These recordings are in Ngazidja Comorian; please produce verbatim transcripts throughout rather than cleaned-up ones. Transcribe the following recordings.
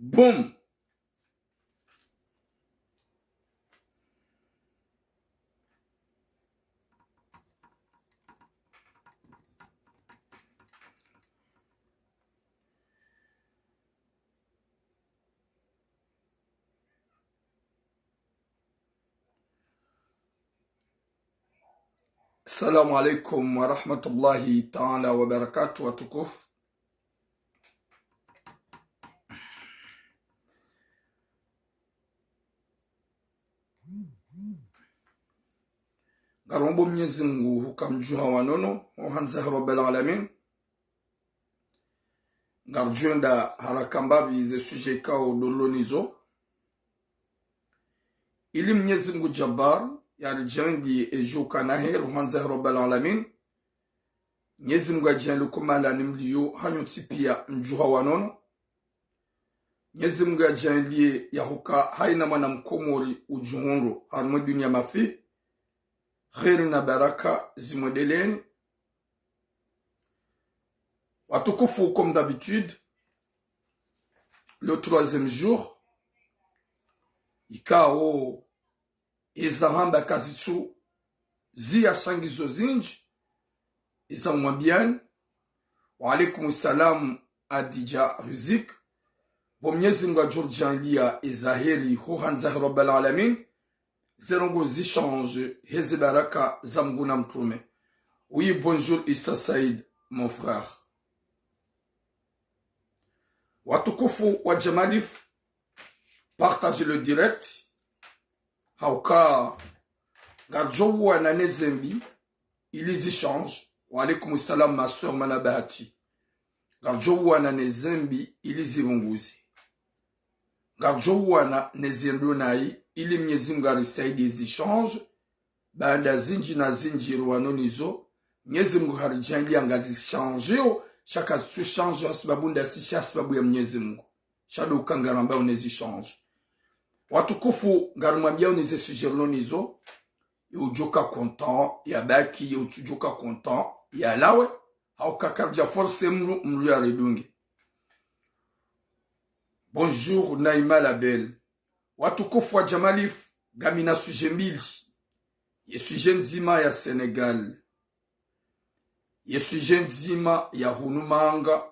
Boum. Assalamu alaikum wa rahmatullahi ta'ala wa barakatuh, watukufu. Ngarombo Mnyezi Mungu huka mdjuha wa nono, ho handza he Rabbal Alamin. Ngarudjo enda haraka mbapvi ze sujet ikao ndo rilo nazo. Ili Mnyezi Mungu Jabbar, yaridjaanlie edjo ukana heri ho handza he Rabbal Alamin. Mnyezi Mungu yadjaanlie ukana mliyo hanyu ntsi pia mdjuha wa nono. Mnyezi Mungu yadjaanlie yahuka haina mwana mkomori udjihundru harumwa dunia mafi. Heri na baraka zimwendeleeni. Watukufu, comme d'habitude, le troisième jour, ikao eza hamba kazitsu zia sha ngizo zindji, eza mwambiani. Wa alaikum salam, Adidja Rizik. Pvo Mnyezi Mungu yadjo ridjaanlia eza heri ho handza he Rabbal Alamin, ze ndrongoo zi change heze baraka za Mungu na mtrume. Oui, bonjour Issa Said, mon frère. Watukufu wa Jamalif, partagez le direct. Hauka ngaridjo uwana ne zembi ili zi change. Wa alaikum salam, ma sœur Mana Bahati. Ngaridjo uwana ne zembi ili zipvunguze. Ngaridjo uwana ne zendo nayi ili Mnyezi Mungu yarisaidie zi change. Baanda zindji na zindji rilo nazo, Mnyezi Mungu haridjaanlia ngazi changeao, sha kazitsu change hasibabu ndasi, sha hasibabu ya Mnyezi Mungu. Sha ndo uka ngarambao ne zi change. Watukufu, ngarimwambiao ne ze sujet rilo nazo, ye udjoka content yabaki, ye utsudjoka content yalawe, hauka karidja forcer mdru, mdru yaridunge. Bonjour Naima la belle. Watukufu wa Jamalif, ngamina sujet mbili. Ye sujet ndzima ya Sénégal. Ye sujet ndzima ya hunu Manga,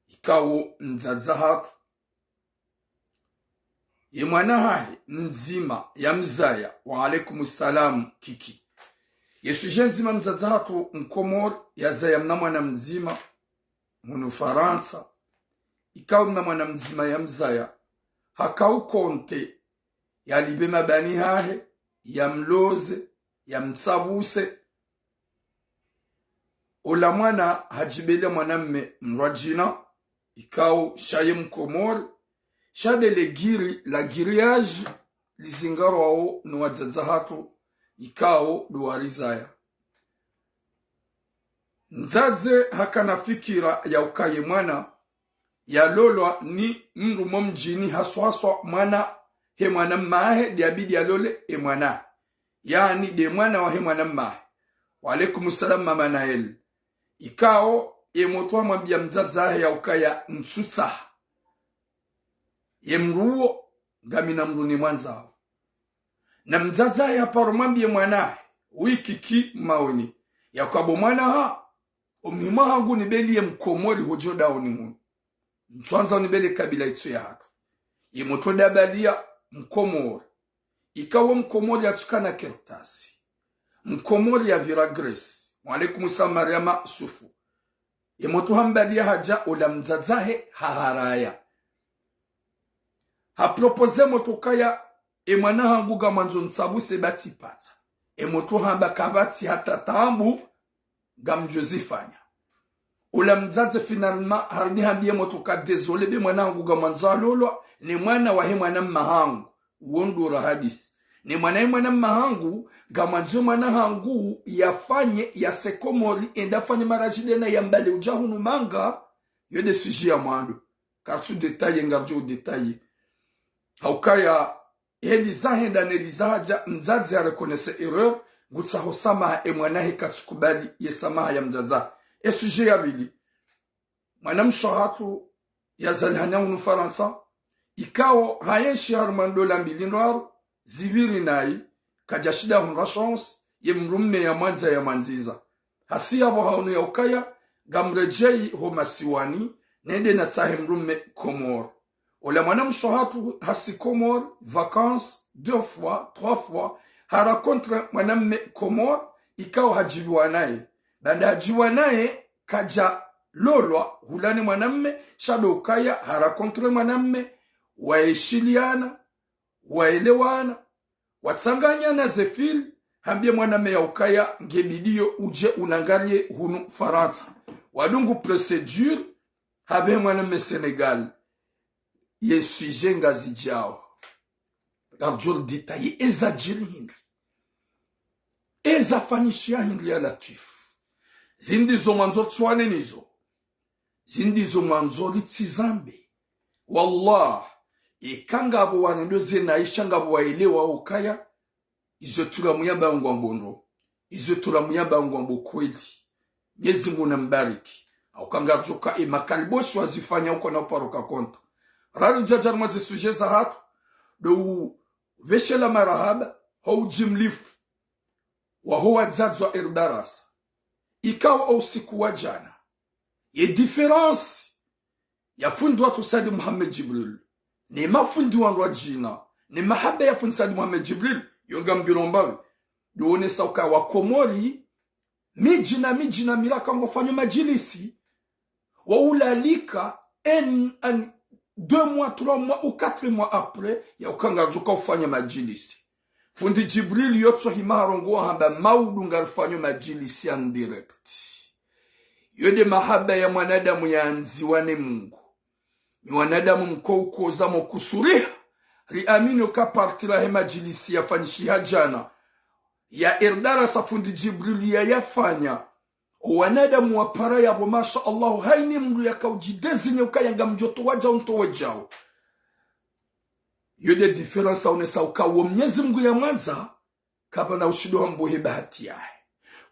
ikao mdzadze hatru, ye mwana hahe mdzima yamzaya. Wa alaikum salam, Kiki. Ye sujet ndzima, mdzadze hatru mkomori yazaya mna mwana mdzima hunu Farantsa. Ikao mna mwana mdzima yamzaya, haka ukonte yalipve mabani hahe, yamloze, yamtsabuse. Ola mwana hadjibelia mwanamme mrwadjina, ikao sha ye mkomori, sha nde le giri la grillage lizingarwao no wadzadze hatru, ikao ndo warizaya. Mdzadze hakana fikira ya uka ye mwana yalolwa ni mdru mo mdjini, haswa haswa mwana he mwana mmahe, nde yabidi yalole e mwana, yaani nde mwana wahe mwana mmahe. Wa alaikum salam, Mama Nael. Ikao ye motru hamwambia mdzadze hahe ya ukaya ntsutsaha ye mdru uwo, ngamina mdru nimwandzao. Na mdzadze hahe haparo mwambie mwana hahe, wi Kiki Maoni, ya uka bo mwana ha, omhima hangu nibeliye mkomori hodjo daoni hunu. Ntswandza unibele kabila itsu ya hatru. Ye motru nde yabalia mkomori. Ikao mkomori yatsukana kartasi, mkomori yapvira Grèce. Wa alaikum salam, Mariama Sufu. Ye motru hambalia hadja, ola mdzadze hahe haharaya. Ha proposer motru ukaya e mwana hangu ngamwandzo ntsabuse, ba tsipatsa. E motru hamba kapvatsi hata taabu, ngamdjo zifanya. Ola mdzadze finalement harudi hambie motru ka désolé, be mwana hangu ngamwandzo yalolwa ne mwana wahe mwana mma hangu. Wo ndo ra hadisi. Ne mwana ye mwana mma hangu, ngamwandzo mwana hangu yafanye, yase Komori, ende yafanye mariage ndena yambale udja hunu Manga. Yo nde sujet ya mwando. Karitsu détailler, ngaridjo détailler. Ha ukaya heli zahenda neli zahadja, mdzadze ha reconnaître erreur, ngutsaho samaha, e mwana hahe katsu kubali ye samaha ya mdzadze. E sujet ya pvili. Mwanamshe hatru yazalihana hunu Farantsa, ikao hayenshi harumwa ndola mbili ndraru, zipviri nayi, kadjashinda hundra chance, ye mdrume yamwandza yamwandziza. Hasi yapvo haono ya ukaya, ngamredjeyi ho masiwani, nende natsahe mdrume Komori. Ola mwanamshe hatru hasi Komori, vacances, deux fois, trois fois, ha rencontre mwanamme Komori, ikao hadjibiwa naye. Baanda hadjibiwa naye, kadjalolwa, hula ne mwanamme, sha ndo ukaya, ha rencontre mwanamme, waeshiliana, waelewana, watsanganyana ze fil, hambie mwanamme ya ukaya, nge bidiyo udje unangariye hunu Farantsa. Wadungu procédure, hapve mwanamme Sénégal. Ye sujet ngazidjao. Ngardjo détailler eza djiri hindri. Eza fanyishiha hindri ya Latwif. Zindri zo mwandzo tswane nizo. Zindri zo mwandzo litsizambe. Wallah, eka ngapvo wanendo zena isha ngapvo waelewa ukaya, izo tula muyamba ngwambo ndro. Izo tula muyamba ngwambo kweli. Mnyezi Mungu nambariki. Hauka ngardjo ka e makaliboshi wazifanya uko na uparuka konta. Rari djadja harumwa ze sujet zahatru, ndo upveshela marahaba, ho udjimlifu, waho wadzadze wa Erdarasa. Ikao o usiku wa djana. Ye différence ya fundi watru Said Mohamed Djibril, ne mafundi wandru wadjina, ne mahaba ya fundi Said Mohamed Djibril, yo ngambilo mbali. Ndo uonesa uka wa Komori, midji na midji na milaka ngwafanyo madjilisi, wa ulalika en, en deux mois, trois mois ou quatre mois après, ya uka ngardjo ka ufanya madjilisi. Fundi Djibril yotso hima harongowa hamba maudu ngarifanyo madjilisi en direct. Yo nde mahaba ya mwanadamu yaandziwa ne Mungu. Ni wanadamu mko ukoza mo kusuriha. Riamini uka parti lahe madjilisi yafanyishiha djana, ya Erdarasa fundi Djibril ya yafanya. O wanadamu wapara yapvo, masha Allahu, haini mndru yaka udjidésigner ukaya ngamdjo towa djau ntowe djau. Yo nde différence yaonesa uka wo Mnyezi Mungu yamwandza, kapvana ushindo hambuhe bahati yahe.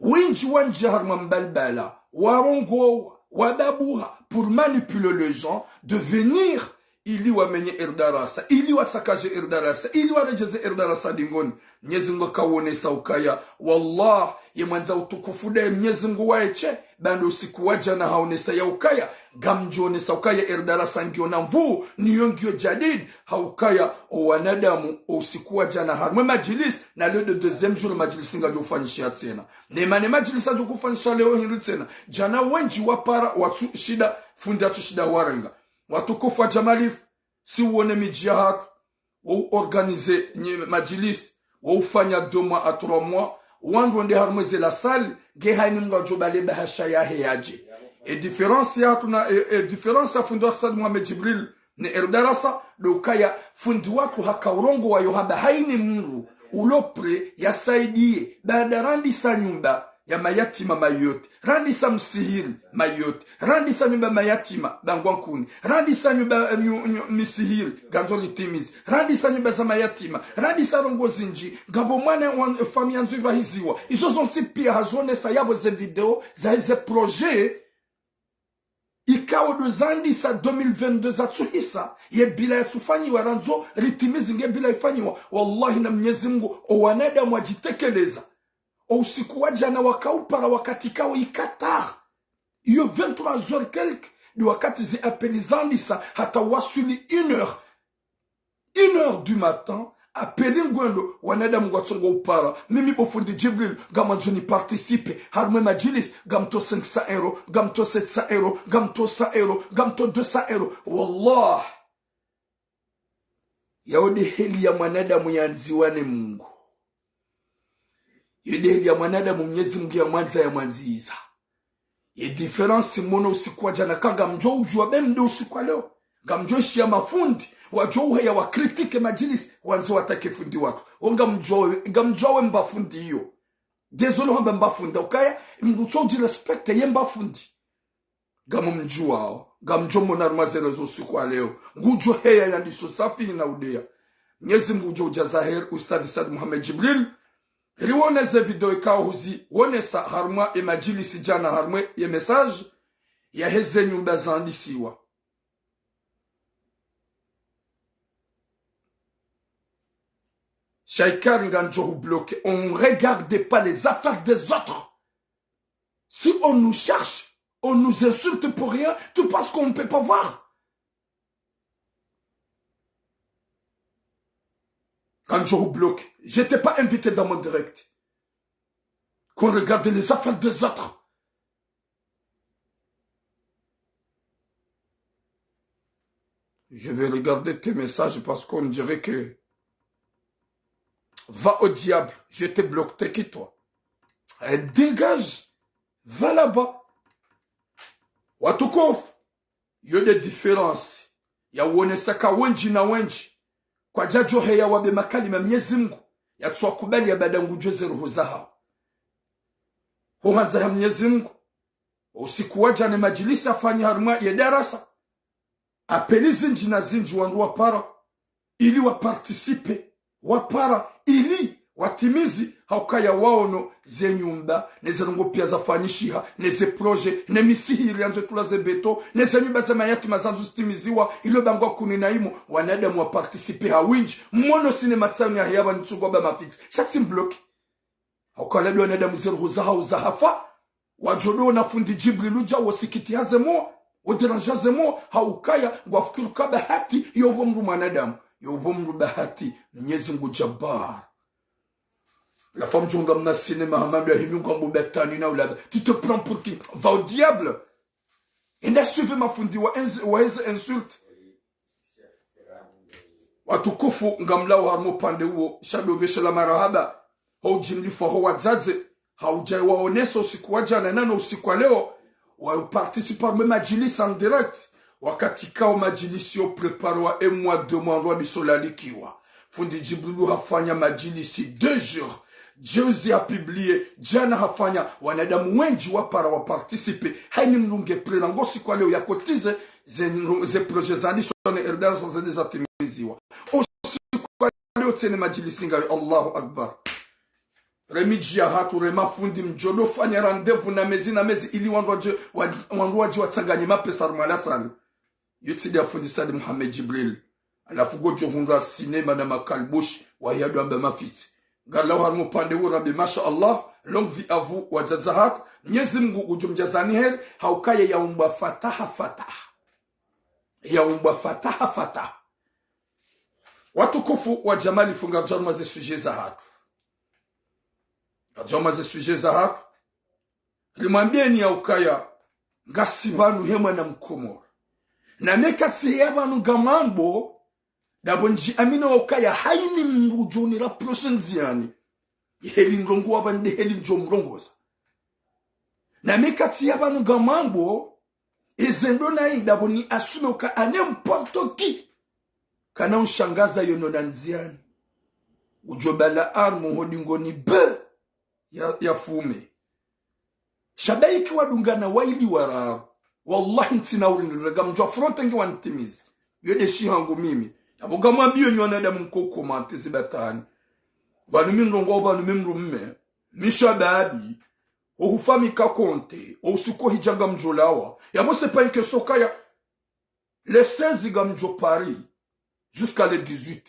Wendji wandjia harumwa mbalibala, warongowa, wababuha, pour manipuler les gens de venir, ili wamenye Erdarasa, ili wasakaje Erdarasa, ili waredjeze Erdarasa dingoni. Mnyezi Mungu haka uonesa ukaya, wallah, ye mwandza utukufu nde Mnyezi Mungu waye she, baanda usiku wa djana haonesa ya ukaya, ngamdjo onesa ukaya Erdarasa ngiyo na nvuu, niyo ngiyo jadid, ha ukaya, o wanadamu, o usiku wa djana harumwa madjilisi, na leo nde deuxième jour madjilisi ngadjo ufanyishiha tsena. Nema ne madjilisi yadjo ufanyishiha leo hindri tsena. Djana wendji wapara watsushinda, fundi yatsushinda warenga. Watukufu wa Djamalifu, si uone midji yahatru, wo uorganiser nye madjilisi, wo ufanya deux mois à trois mois, wandru wende harumwa ze la salle, nge haini mndru yadjo bale bahasha yahe yadje. E différence yahatru na, e, e différence ya fundi watru Said Mohamed Djibril ne Erdarasa, ndo ukaya fundi watru haka urongowa yo hamba haini mndru ulo prêt yasaidiye, baanda randisa nyumba ya mayatima Mayotte, randisa msihiri Mayotte, randisa nyumba mayatima Bangwa Nkuni, randisa nyumba, eh, nyu-, nyu-, misihiri, ngandzo litimizi, randisa nyumba za mayatima, randisa ndrongoo zindji, ngapvo mwana wa, eh, famiyi yandzo ipvahiziwa. Izo zontsi pia hazionesa yapvo ze video za ze projet, ikao ndo zandisa deux mille vingt-deux zatsuhisa, ye bilan yatsufanyiwa, randzo ritimizi nge bilan ifanyiwa. Wallahi na Mnyezi Mungu, o wanadamu wadjitekeleza. O usiku wa djana waka upara wakati kao i Qatar. Iyo vingt-trois heures quelque, nde wakati ze appel zandisa hata waswili une heure. Une heure du matin, appel ngwendo, wanadamu ngwatsongo upara. Mimi bo fundi Djibril, ngamwandzo ni participer harumwa madjilisi, ngamto cinq cents euros, ngamto sept cents euros, ngamto cent euros, ngamto deux cents euros. Wallah. Yawo nde heli ya mwanadamu yandziwa ne Mungu. Yo nde heli ya mwanadamu Mnyezi Mungu yamwandza yamwandziza. Ye différence mono usiku wa djana ka ngamdjo udjuwa be mde usiku wa leo. Ngamdjo ishiya mafundi, wadjo uheya wa critiquer madjilisi, wandze watake fundi watru. O ngamdjuwa we, ngamdjuwa we mba fundi iyo. Désolé hamba mba fundi, ukaya, mndru tso udji respecter ye mba fundi. Ngamumdjuwao, ngamdjo mona harumwa ze réseaux usiku wa leo. Ngudjo heya yandiso safi na udeya. Mnyezi Mungu udjo udjaza heri, Ustadh Said Mohamed Djibril. Riwone ze video ikao huzi wonesa harumwa ye madjilisi djana harumwa ye message yahe ze nyumba zandisiwa. Shaikar, ngandjo hubloquer. On ne regarde pas les affaires des autres. Si on nous cherche, on nous insulte pour rien, tout parce qu'on ne peut pas voir. Ngandjo hubloquer. Je t'ai pas invité dans mon direct. Qu'on regarde les affaires des autres. Je vais regarder tes messages parce qu'on dirait que va au diable, je te bloque, t'es qui toi ? Eh, dégage, va là-bas. Watukufu, yo nde différence ya wonesa ka wendji na wendji kwadjadjo heya wabe makalima Mnyezi Mngu yatsuwakubali ya baada ngudjwe ze roho zahawo. Huhandza ha Mnyezi Mngu, usiku wa djana madjilisi afanya harumwa ye darasa, apeli zindji na zindji wandru wapara, ili waparticipe, wapara, ili watimizi, haukaya waono ze nyumba, ne ze ndrongoo piya zafanyishiha, ne ze projet, ne misihiri yandzo tula ze beto, ne ze nyumba za mayatima zandzo zitimiziwa, ilo bangwa kuni na imo, wanadamu waparticipe ha windji, mwono sinema tsanu ya heya ba nitsungwa ba mafiti, sha tsimbloquer. Haukaya ndo wanadamu ze roho zahawo zahafa, wadjo ndo na fundi Djibril udja wosikitiha ze moyo, wodéranger ze moyo, haukaya ngwafikiri ka bahati, yo pvo mdru mwanadamu, yo pvo mdru bahati, Mnyezi Mngu Jabbar. La femme djonga mna sinema hamadu ya himi ngwambo batani na ulaba. Tu te prends pour qui ? Va au diable. Enda suivre mafundi wa enz-, wa eze insulte. Watukufu, ngamlawo harumwa upande uwo, sha ndo besha la marahaba ho ujimlifu ho wadzadze, ha udja waonesa usiku wa djana nano usiku wa leo, wa participer harumwa madjilisi en direct, wakati kao madjilisi yo préparwa e mois, deux mois, ndo wadiso lalikiwa. Fundi Djibrilu hafanya madjilisi deux jours. Juzi hapublié, djana hafanya, wanadamu wendji wapara waparticipe. Hayini mdru nge prêt la ngo usiku wa leo yakotize, ze, ze projet zadiso ne R D R zende zatimiziwa. Usiku wa leo tsena madjilisi ngayo, Allahu Akbar. Remidji yahatru, remafundi mdjo ndo fanya rendez-vous na mezi na mezi ili wandru wadje, wa-, wandru wadje watsanganye mapesa harumwa la salle. Yo tsi nde ya fundi Said Mohamed Djibril. Halafu ngodjo hundra sinema na makaliboshi, wahiya ndo wamba mafiti. Ngalawo harumwa upande uwo rambe, masha Allah, longue vie à vous, wadzadze hatru, Mnyezi Mngu ngudjo mdjazani heri, haukaya yaumbwa fataha fataha. Yaumbwa fataha fataha. Watukufu wa Jamalifu, ngaridjo harumwa ze sujet zahatru. Ngaridjo harumwa ze sujet zahatru. Rimwambiyeni ya ukaya, ngasi pvanu he mwana Mkomori. Na mekatsi ya pvanu ngamwambo, ndapvo ndji amini wa ukaya hayini mdru djo ni rapprocher ndziyani. Heli ndrongoo wa pvanu nde heli ndjo mrongoza. Na mekatsi ya pvanu ngamwambo, eze ndo nayi ndapvo ni assumer uka à n'importe qui. Kana unshangaza yono na ndziyani. Udjo bala arme ho dingoni be ya, ya fume. Sha bahi ki wadungana wayili wararu. Wallahi ntsina ulingi, ngamdjo affronter nge wanitimizi. Yo nde shihangu mimi. Ndapvo ngamwambiyo nyi wanadamu mko commenter zibatani. Pvanu mi ndrongoo, pvanu mi mdrume. Mi shababi. Ohufa mi ka compter. Ousiku hidja ngamdjo lawa. Yapvo c'est pas une question kaya. Le seize ngamdjo Paris, jusqu'à le dix-huit.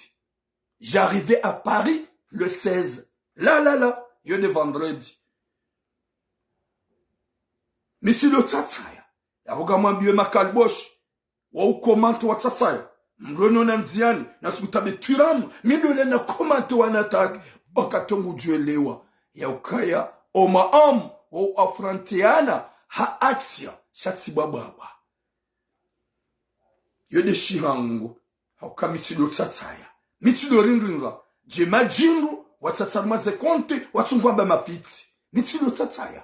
J'arrivais à Paris le seize. Là, là, là, yo nde vendredi. Mi tsi ndo tsatsaya. Yapvo ngamwambiyo makaliboshi. Wa ucommente watsatsaya. Mdru eno na ndziyani, na sukutabe twiramu, mi ndo le na commente wana attaque. Wakati ngudjo elewa. Ya ukaya, oma om, wa uaffronter ana, ha action, sha tsi bwabwabwa. Yo nde shihangu, hauka mi tsi ndo tsatsaya. Mi tsi ndo rindringa. Dje madjindru, watsatsa harumwa ze compte, watsungwa mba mafiti. Mi tsi ndo tsatsaya.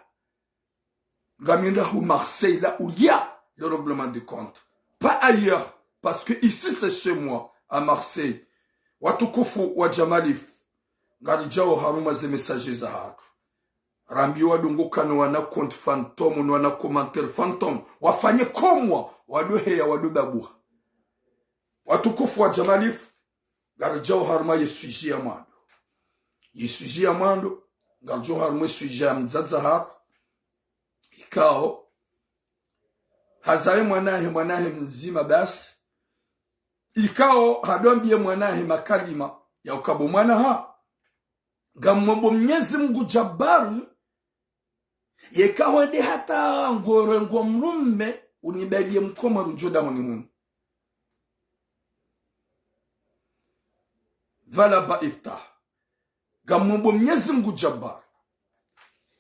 Ngami enda hu Marseille, là où il y a le règlement de compte. Pas ailleurs, parce que ici c'est chez moi, à Marseille. Watukufu wa Jamalifu, ngaridjao harumwa ze message zahatru. Rambiyo wadungukane wana compte fantôme, no wana commentaire fantôme. Wafanye comme wa, wado heya, wado babuha. Watukufu wa Jamalifu, ngaridjao harumwa ye sujet ya mwando. Ye sujet ya mwando, ngaridjao harumwa ye sujet ya mdzadze hatru. Ikao, hazaye mwanahe, mwanahe mdzima basi. Ikao hadwambiye mwanahe makalima ya ukabo mwana ha, Ngamombo Mnyezi Mungu Jabbar, yeka hwende hata ngorengo mrume, unibaliye mkomori udjo dahoni hunu. Pvala ba iftah. Ngamombo Mnyezi Mungu Jabbar,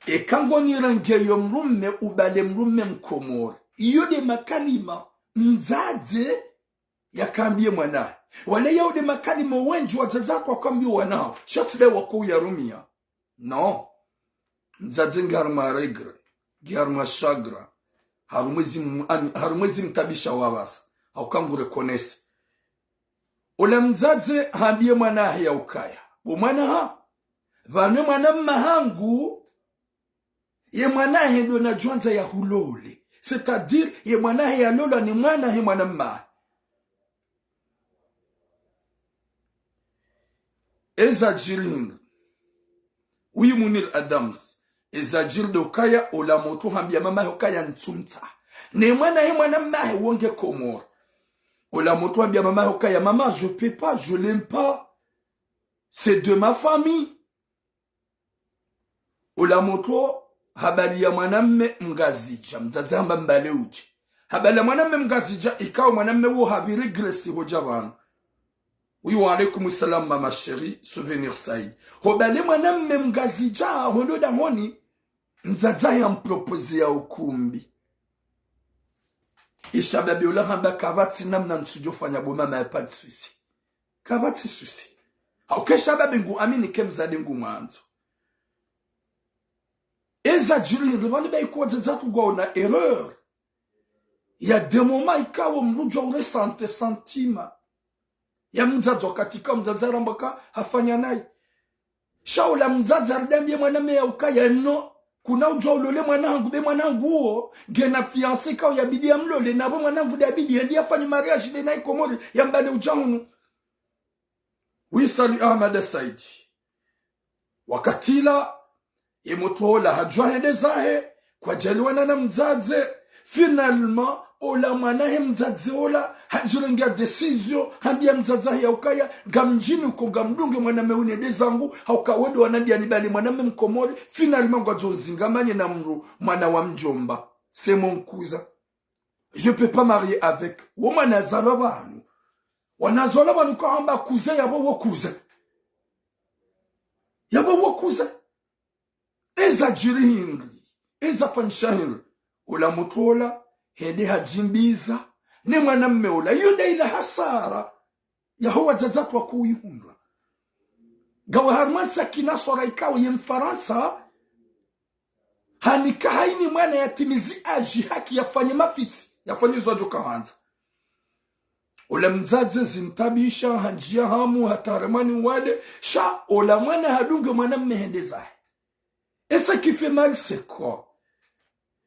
eka ngonirengeyo mrume, ubale mrume mkomori. Iyo nde makalima mdzadze yakambiye mwanahe. Wala yao nde makalima wendji wadzadze wakambiye wanao. Sha tsi nde wako uyarumiya. Non. Mdzadze nge harumwa regret, nge harumwa chagrin, harumwa ezi m-, ani, harumwa ezi mtabisha wawasa, hauka ngu reconnaître. Ola mdzadze hambiye mwanahe ya ukaya: Bo mwana ha, pvanu ye mwana mma hangu, ye mwanahe ndo nadjwandza yahulole. C'est-à-dire, ye mwanahe yalolwa ni mwanahe mwana mma. Eza djiri hindri? Oui, Munir Adams. Eza djiri ndo ukaya ola motro hambiya mamahe ukaya ntsumtsaha. Ne mwanahe mwana mmahe wo nge Komori. Ola motro hambiya mamahe ukaya: Maman, je peux pas, je l'aime pas. C'est de ma famille. Ola motro habaliya mwanamme mngazidja, mdzadze hamba mbale udje. Habaliya mwanamme mngazidja, ikao mwanamme wo habi regresi hodja pvanu. Oui, wa alaikum salam, mama chérie, Souvenir Said. Hobale mwanamme mngazidja, hondo dahoni, mdzadze ya mpropose ya ukumbi. Ishababi ola hamba: Kapvatsi namna ntsudjo fanya bo mama, y a pas de souci. Kapvatsi souci. Hauka ishababi ngu amini ke mdzadze ngu mwandzo. Eza djiri hindri? Pvanu ba iko wadzadze ngwaona erreur. Il y a des moments ikao mdru djuwa uressentir sentiment ya mdzadze wakati ikao mdzadze haramba ka hafanya nayi. Sha ola mdzadze haridambiye mwanamme ya ukaya: Non, kuna udjuwa ulole mwana hangu, be mwana hangu uwo ngena fiancée ikao yabidi yamlole, na bo mwana hangu nde yabidi yende yafanye mariage nde nayi Komori, yambale udja hunu. Oui, salut Ahmad Saidi. Wakati ula, ye motro ola hadjuwa hende zahe, kwadjaliwana na mdzadze. Finalement, ola mwanahe mdzadze ola hadjirengeya décision, hambiya mdzadze wahe ya ukaya: Ngamdjini uko, ngamdunge mwanamme unu nende zangu, hauka wendo wanambiya nibale mwanamme mkomori. Finalement, ngwadzo zingamanye na mdru, mwana wa mdjomba. C'est mon cousin. Je peux pas marier avec. Wo mwana yazalwa pvanu. Wana yazalwa pvanu kwahamba cousin, yapvo wo cousin. Yapvo wo cousin. Eza djiri hindri? Eza fanyisha hindri? Ola motro ola hende hadjimbiza ne mwanamme ola. Iyo nde ila hasara yaho wadzadze watru wakouyihundra. Ngawe harumwa ntsi ya kinaswara ikao ye Mfarantsa hanika hayina mwana yatimizi âge haki yafanye mafitsi, yafanye zo yadjo kahandza. Ola mdzadze zimtabisha, handjiya hamu, hata haremwa ni wade, sha ola mwana hadunge mwanamme hende zahe. Et ce qui fait mal, c'est quoi?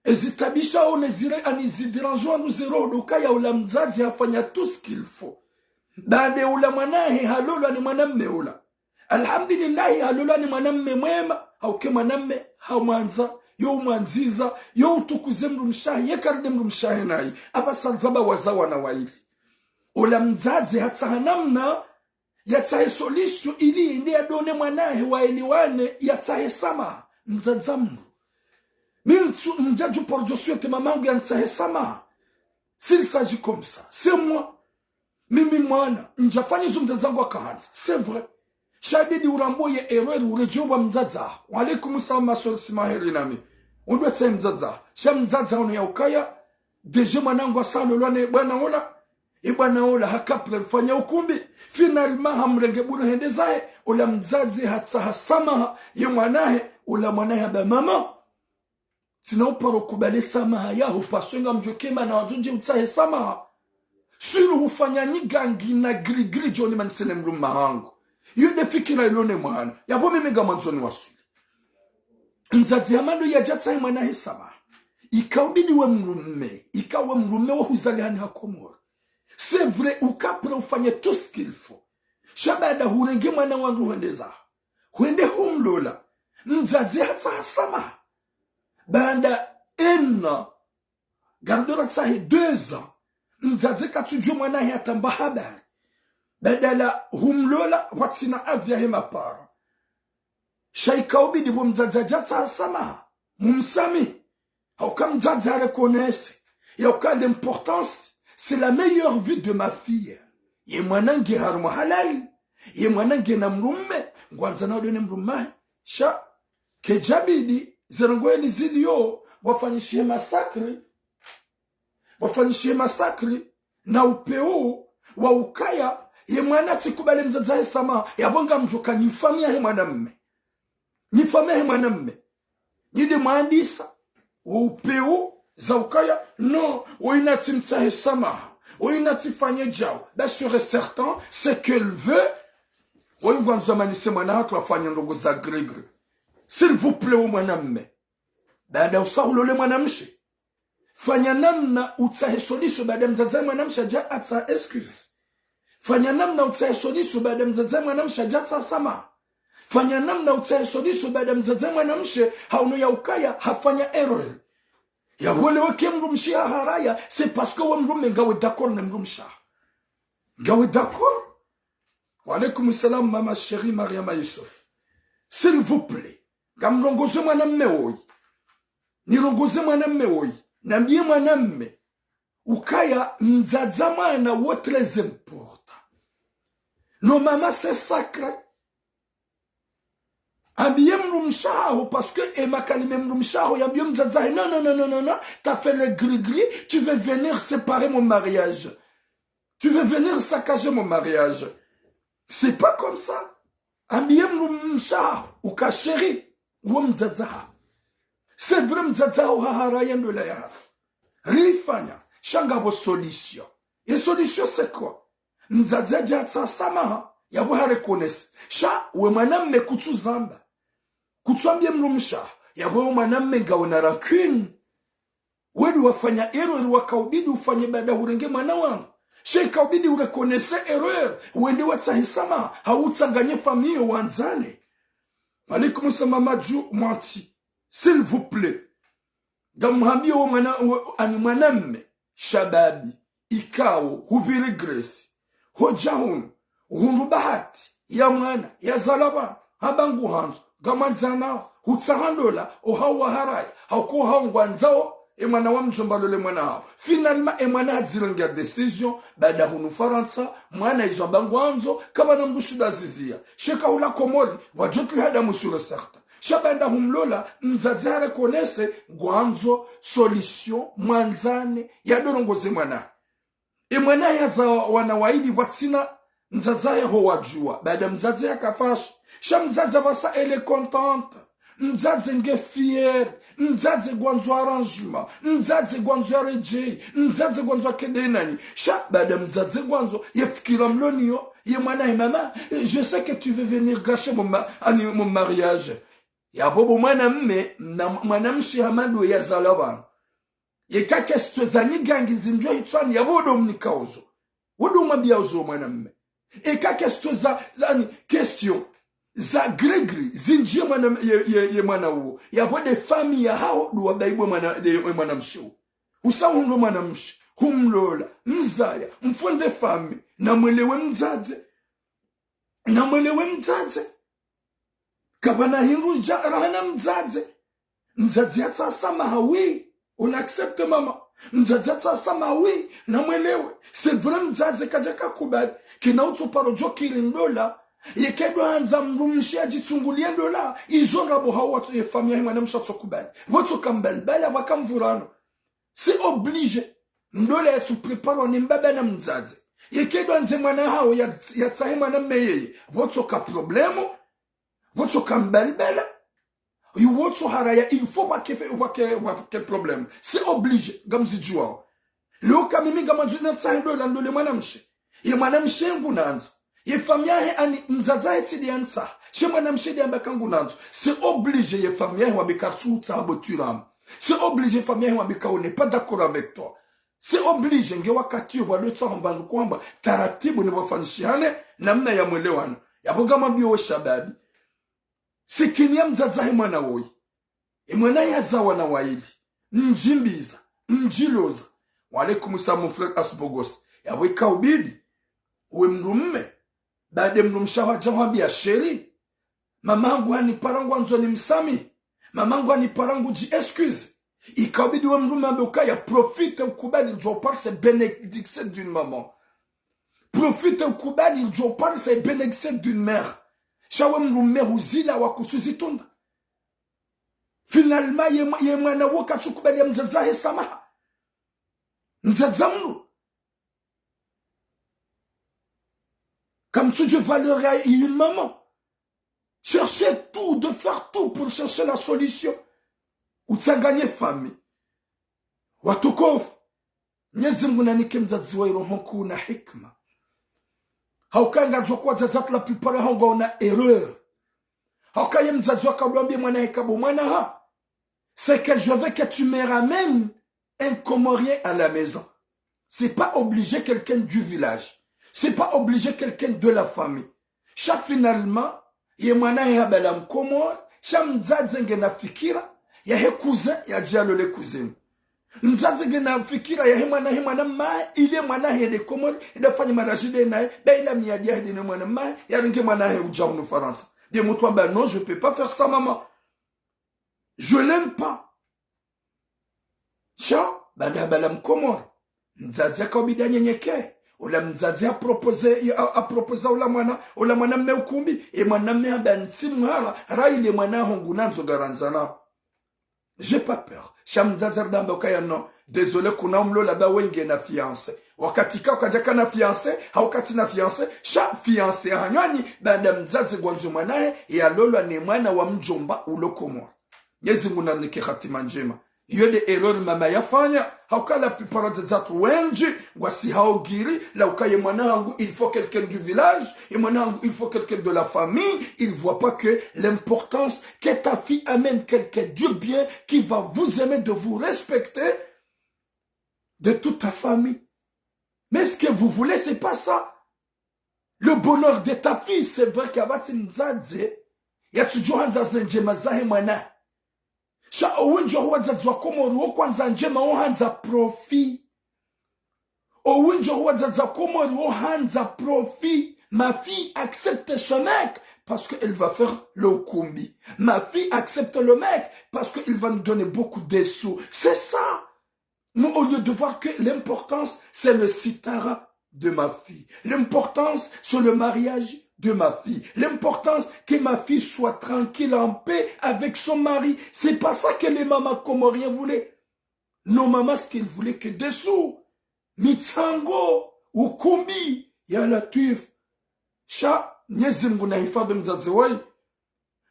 Ezitabisha one zire, ani zidérange wandru ze roho ndo ukaya ola mdzadze hafanya tout ce qu'il faut. Baanda ola mwanahe halolwa ni mwanamme ola. Alhamdulillahi, halolwa ni mwanamme mwema, hauka ye mwanamme hamwandza, yo umwandziza, yo utukuze mdrumshe wahe, ye karide mdrumshe wahe nayi. Apvasa ndzaba waza wana wayili. Ola mdzadze hatsaha namna yatsahe solution ili yende yadone mwanahe waelewane, yatsahe samaha. Mdzadze mdru. Mi ntsu, mdjadju pardon, souhaiter mamangu yantsahe samaha. S'il s'agit comme ça, c'est moi. Mimi mwana, ndjafanya izo mdzadze wangu akahandza. C'est vrai. Sha ibidi urambo ye erreur uredjee pvwa mdzadze waho. Wa alaikum salam, ma sœur Simaheri nami. Undrwe tsahe mdzadze waho. Sha mdzadze waho ono ya ukaya, déjà mwanangu hasalolwa ne bwana ola. Ye bwana ola haka prêt ufanya ukumbi. Finalement hamrenge bure hende zahe. Ola mdzadze hatsaha samaha ye mwanahe. Ola mwanahe hamba: Maman, tsina uparo kubali samaha yaho, parce que ngamdjuwo ke mana wandzo ndje utsahe samaha. Sûr hufanya nyigangi na gris-gris djo nimanise ne mdrumme wahangu. Iyo nde fikira ilo ne mwana. Yapvo mimi ngamwandzo niwaswili. Mdzadze hama ndo yadja tsahe mwanahe samaha. Ika ubidi we mdrumme, ika we mdrumme wa huzalihani ha Komori. C'est vrai, uka prêt ufanye tout ce qu'il faut. Sha baanda hurenge mwana wandru hwende zaho. Hwende humlola. Mdzadze hatsaha samaha. Baanda un an, garde ratsahe deux ans, mdzadze katsudjuwa mwanahe hata mba habari. Badala humlola, watsina avis yahe ma parents. Sha ikaubidi bo mdzadze yadja tsaha samaha, mumsamihi. Hauka mdzadze ha reconnaître yauka l'importance, c'est la meilleure vie de ma fille. Ye mwana nge harumwa halali, ye mwana ngena mdrume, ngwandzana wade ne mdrume wahe. Sha kedjabidi, ze ndrongoo eni ziliyo, wafanyishihe massacre, wafanyishihe massacre na upeu wa ukaya ye mwana tsikubali mdzadze wahe samaha, yapvo ngamdjuka nyi famiyi yahe mwanamme. Nyi famiyi yahe mwanamme. Nyi nde mwandisa wo upeu za ukaya, non, woyi natsi mtsahe samaha, woyi natsi fanye djau. Bien sûr et certain, ce qu'elle veut, woyi ngwandzo amanise mwana hatru afanye ndrongoo za gris-gris. S'il vous plaît, wo mwanamme, baada usa hulole mwanamshe, fanya namna utsahe solution baada mdzadze mwanamshe yadja atsaha excuse. Fanya namna utsahe solution baada mdzadze mwanamshe yadja tsaha samaha. Fanya namna utsahe solution baada mdzadze mwanamshe haono ya ukaya hafanya erreur. Yapvo leo eka mdrumshe haharaya, c'est parce que we mdrume ngawe d'accord ne mdrumshe waho. Ngawe d'accord? Wa alaikum salam, mama chérie Mariama Youssouf. S'il vous plaît, ngamrongoze mwanamme woyi. Nirongoze mwanamme woyi. Nambiye mwanamme ukaya mdzadze wa mwana wo très important. Non, maman, c'est sacré. Ambiye mdrumshe waho, parce que e makalima e mdrumshe waho yambiyo mdzadze wahe, non, non, non, non, non, non, t'as fait le gris-gris, tu veux venir séparer mon mariage. Tu veux venir saccager mon mariage. C'est pas comme ça. Ambiye mdrumshe waho uka chéri, wo mdzadze waho. C'est vrai mdzadze waho haharaya ndola yaho. Rifanya, sha ngapvo solution. Et solution c'est quoi? Mdzadze yadja tsaha samaha, yapvo ha reconnaître. Sha we mwanamme kutsuzamba. Kutswambiye mdrumshe waho, yapvo we mwanamme ngawe na rancune. Weli wafanya erreur, wakaubidi ufanye baada urenge mwana wangu. Sha ikaubidi ureconnaisse erreur, wende watsahe samaha, hau utsanganye famiyi wandzane. Alaikum salam Madju Mwanti. S'il vous plaît. Ngamhambiyo wo mwana, wo, ani mwanamme, shababi, ikao, hupviri grace. Hodja hunu, hundru bahati ya mwana yazalwa pvanu, hamba nguhandzo, ngamwandzanao, hutsaha ndola, ohau waharaya, hauka hau ngwandzao e mwana wa mdjomba alole mwana hawo. Finalement, e mwana hadzirengeya décision, baada hunu Farantsa, mwana izo hamba ngwandzo, kapvana mdru shida ziziya. Sha eka hula Komori, wadjotli hada msure certain. Sha baada humlola, mdzadze ha reconnaisse, ngwandzo solution, mwandzane, yado rongoze mwana. E mwana yazaa wana waili pvwatsina mdzadze wahe ho wadjuwa, baada mdzadze yakafa. Sha mdzadze apvasa elle est contente. Mdzadze nge fière. Mdzadze ngwandzo arrangement. Mdzadze ngwandzo yaredjeyi. Mdzadze ngwandzo akede nanyi. Sha baada mdzadze ngwandzo ye fikira mloniyo, ye mwana he mama, je sais que tu veux venir gâcher mon ma-, ani, mon mariage. Yapvo bo mwanamme, na mwanamshe hama ndo yazalwa pvanu. Yeka question za nyigangi zimdjo hitswani, yapvo wodo mnika uzo. Wodo mwambiya uzo mwanamme. Eka question za, za, ani, question za gris-gris zindjiye mwana, ye, ye, ye mwana uwo, yapvo nde famiyi yahaho ndo wabaibwe mwana, nde, ye mwanamshe uwo. Usa hundru mwanamshe, humlola, mzaya, mfunde famiyi, namwelewe mdzadze. Namwelewe mdzadze. Kapvana hindru dja rahana mdzadze. Mdzadze yatsaha samaha, oui. On accepte, maman. Mdzadze yatsaha samaha, oui. Namwelewe. C'est vrai, mdzadze kadja kakubali. Kina utso paro djo kiri ndola. Yeka ndo handza mdrumshe yadjitsunguliye ndola, izo ngapvo hau watso ye famiyi yahe mwanamshe watso kubali. Pvotso kambalibali, apvo kamvurano. C'est obligé. Ndola yatsu préparwa ni mbaba na mdzadze. Yeka ndo handze mwana hawo ya, yatsahe mwanamme yeye, pvotsoka problème. Pvotsoka mbalibala. Yu wotso haraya, il faut pvwake fe-, pvwake, pvwake problème. C'est obligé, ngamzidjuwao. Leo ka mimi ngamandzo nitsahe ndola, ndole mwanamshe. Ye mwanamshe ngunandzo. Ye famiyi yahe ani mdzadze wahe tsi nde yantsaha. Sha ye mwanamshe nde yamba ka ngunandzo. C'est obligé ye famiyi yahe wambe ka tsutsaha bo twiramu. C'est obligé famiyi yahe wambe ka on n'est pas d'accord avec toi. C'est obligé nge wakati yo pvwado tsaha mbandu kwamba taratibu ni pvwafanyishihane namna ya mwelewano. Yapvo ngamwambiyo we shababi. Sikini ya mdzadze wahe mwana woyi. Ye mwana yazaa wana waili. Mdjimbiza, mdjiloza. Wa alaikum salam, mon frère Asbogos. Yapvo ika ubidi, we mdrume, baada mdrumshe waho hadja hwambiya chéri, Mamangu hanipara ngwandzo nimsamihi. Mamangu hanipara ngudji excuse. Ikabidi we mdrume ambe ukaya profite ukubali ndjo upare ces bénédictions d'une maman. Profite ukubali ndjo upare ces bénédictions d'une mère. Sha we mdrume huzila wakusuzitunda. Finalement, ye mwa-, ye mwana wo katsukubali ya mdzadze wahe samaha. Mdzadze mnu. Kamtsudjuwa valeur ya une maman. Cherchez tout, de faire tout pour chercher la solution. Utsanganye famille. Watukufu. Mnyezi Mngu nanike mdzadze wa iroho nkuu na hikma. Hauka ngadjo kwa wadzadze la plupart yaho ngwaona erreur. Hauka ye mdzadze wakadwambie mwana heka bo mwana ha. C'est que je veux que tu me ramènes un Comorien à la maison. C'est pas obligé quelqu'un du village. C'est pas obligé quelqu'un de la famille. Sha finalement, ye mwana he habala Mkomori, sha mdzadze ngena fikira yahe cousin, yadje yalole cousine. Mdzadze ngena fikira yahe mwana he mwana mmahe, ili ye mwana hende Komori, ende afanye mariage nde naye, be ila miyadi yahe nde ne mwana mmahe, yarenge mwana he udja hunu Farantsa. Ye mutru amba, non, je peux pas faire ça, maman. Je l'aime pas. Sha, baanda habala Mkomori. Mdzadze akaubidi anyenyekee. Ola mdzadze apropose, a, apropose ola mwana, ola mwana mme ukumbi. E mwana mme hamba ntsi mhara, raha ile mwana ho ngunandzo ngarandzana. J'ai pas peur. Sha mdzadze ardamba ukaya non. Désolé, kuna umlola ba we ngena fiancé. Wakati ka ukadjaka na fiancé, hauka tsina fiancé, sha fiancé hanyu nyi, baanda mdzadze ngwandzo mwana he, yalolwa ne mwana wa mdjomba ulo Komori. Mnyezi Mngu nanike hatima ndjema. Iyo nde erreur mama yafanya, hauka la plupart des wadzadze wendji, ngwasi hao giri, la uka ye mwana hangu, il faut quelqu'un du village, ye mwana hangu, il faut quelqu'un de la famille, il voit pas que l'importance que ta fille amène quelqu'un du bien qui va vous aimer, de vous respecter, de toute ta famille. Mais ce que vous voulez, c'est pas ça. Le bonheur de ta fille, c'est vrai que apvatsi mdzadze, yatsudjo handza ze ndjema zahe mwana. Sha owendji waho wadzadze wa Komori wo kwandza ndjema wo handza profit. Owendji waho wadzadze wa Komori wo handza profit. Ma fille accepte ce mec parce qu'elle va faire le ukumbi. Ma fille accepte le mec parce qu'il va nous donner beaucoup de sous. C'est ça. Mais au lieu de voir que l'importance, c'est le sitara de ma fille. L'importance, c'est le mariage de ma fille. L'importance que ma fille soit tranquille, en paix avec son mari. C'est pas ça que les mamans comoriens voulaient. Nos mamans, ce qu'elles voulaient que des sous. Mitsango, ukumbi, ya Latwif. Sha, Mnyezi Mngu nahifadhwi mdzadze woyi.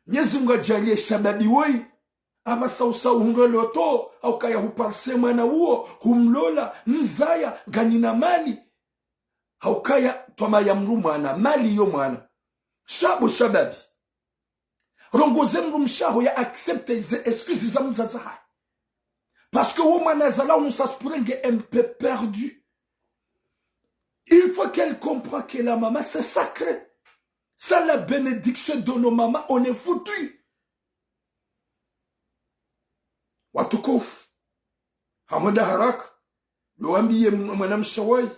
Mnyezi Mngu adjaanlie shababi woyi. Apvasa usa uhundre loto, hauka ya huparise mwana uwo, humlola, mzaya, nganyina mali. Hauka ya twama ya mdru mwana, mali yo mwana. Sha bo shababi. Rongoze mdrumshe waho ya accepte ze excuses za mdzadze wahahe. Parce que wo mwana yazalwa hunu ça se pourrait nge un peu perdu. Il faut qu'elle comprenne que la maman, c'est sacré. Sans la bénédiction de nos mamans, on est foutu. Watukufu, hahwenda haraka, ndo wambiye m-, mwanamshe woyi,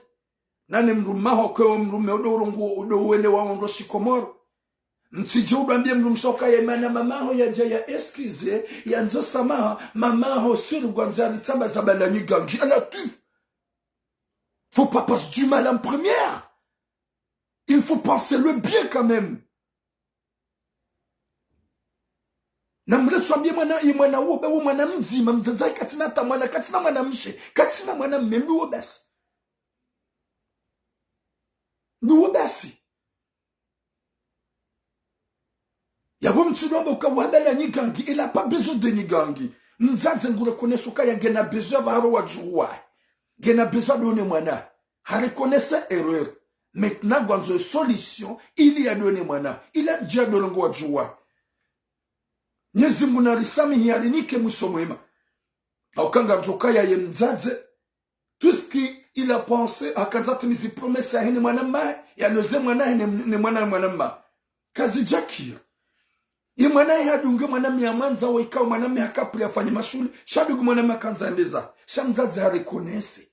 nane mdrume waho kwe wo mdrume udo urongo, udo uwelewa ondro shikomori. Mtsidje udo wambiye mdrumshe waho ukaya mana mama waho yadja ya excuse, yandzo samaha, mama waho suru ngwandzo ya ritsamba za bala nyigangi. À la Latwif. Faut pas passer du mal en première. Il faut penser le bien quand même. Na mle swambie mwana, ye mwana uwo, be wo mwana mdzima, mdzadze wahe katsina hata mwana, katsina mwanamshe, katsina mwanamme, mbi wo basi. Mbi wo basi. Yapvo mtsidjo amba uka wa bala nyigangi, il a pas besoin de nyigangi. Mdzadze ngu reconnaître uka ya ngena besoin ya pvahanu wadjuhu wahe. Ngena besoin ya donner mwana. Ha reconnaître erreur. Maintenant, ngwandzo solution, ili ya donner mwana. Ili yadje ya donner ngo wadjuhu wahe. Mnyezi Mngu narisamihi, yarinike mwiso mwema. Hauka ngardjo kaya ye mdzadze, tout ce qu'il a pensé, hakandza timizi promesse yahe ne mwana mmahe, yaloze mwana wahe ne, ne mwana, mwana mmahe. Kazidjakiri. Ye mwana wahe hadunge mwanamme ya mwandza wo ikao mwanamme haka prêt yafanye mashuhuli, sha dunge mwanamme hakandza ndeza, sha mdzadze ha reconnaître.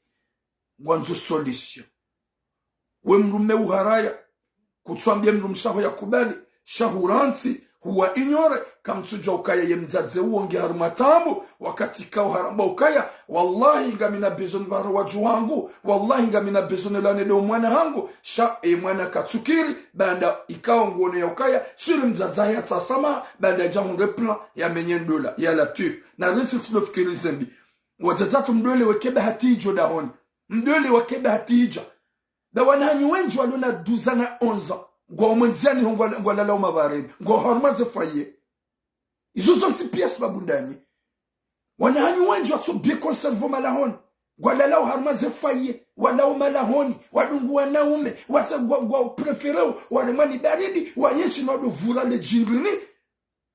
Ngwandzo solution. We mdrume uharaya, kutsuambie mdrumshe waho ya kubali, sha hurantsi, Huwa ignoré, kamtsudjuwa ukaya ye mdzadze uwo nge harumwa taabu, wakati ikao haramba ukaya, wallahi ngamina besoin pvahanu wadjuhu wangu, wallahi ngamina besoin nilwane ndo mwana hangu, sha ye mwana katsukiri, baanda ikao nguono ya ukaya, siri mdzadze hahe yatsaha swamaha, baanda yadja hundre plan, yamenye ndola, ya Latwif. Na rentsi tsidjofikirize mbi. Wadzadze watru mdrole weke bahati idjo dahoni. Mdrole weke bahati idja. Nda wana hanyu wendji walo na douze ans na onze ans. Ngwao mwendziani ho ngwa-, ngwalalao mabareni. Ngwao harumwa ze foyer. Izo zontsi pia sababu ndanyi. Wana hanyu wendji watso bien conservé malahoni. Ngwalalao harumwa ze foyer. Walao malahoni. Wadungu wanaume. Watsa ngwa, ngwa préféré waremwa ni baridi. Wayenshi no wado vura le djindrini.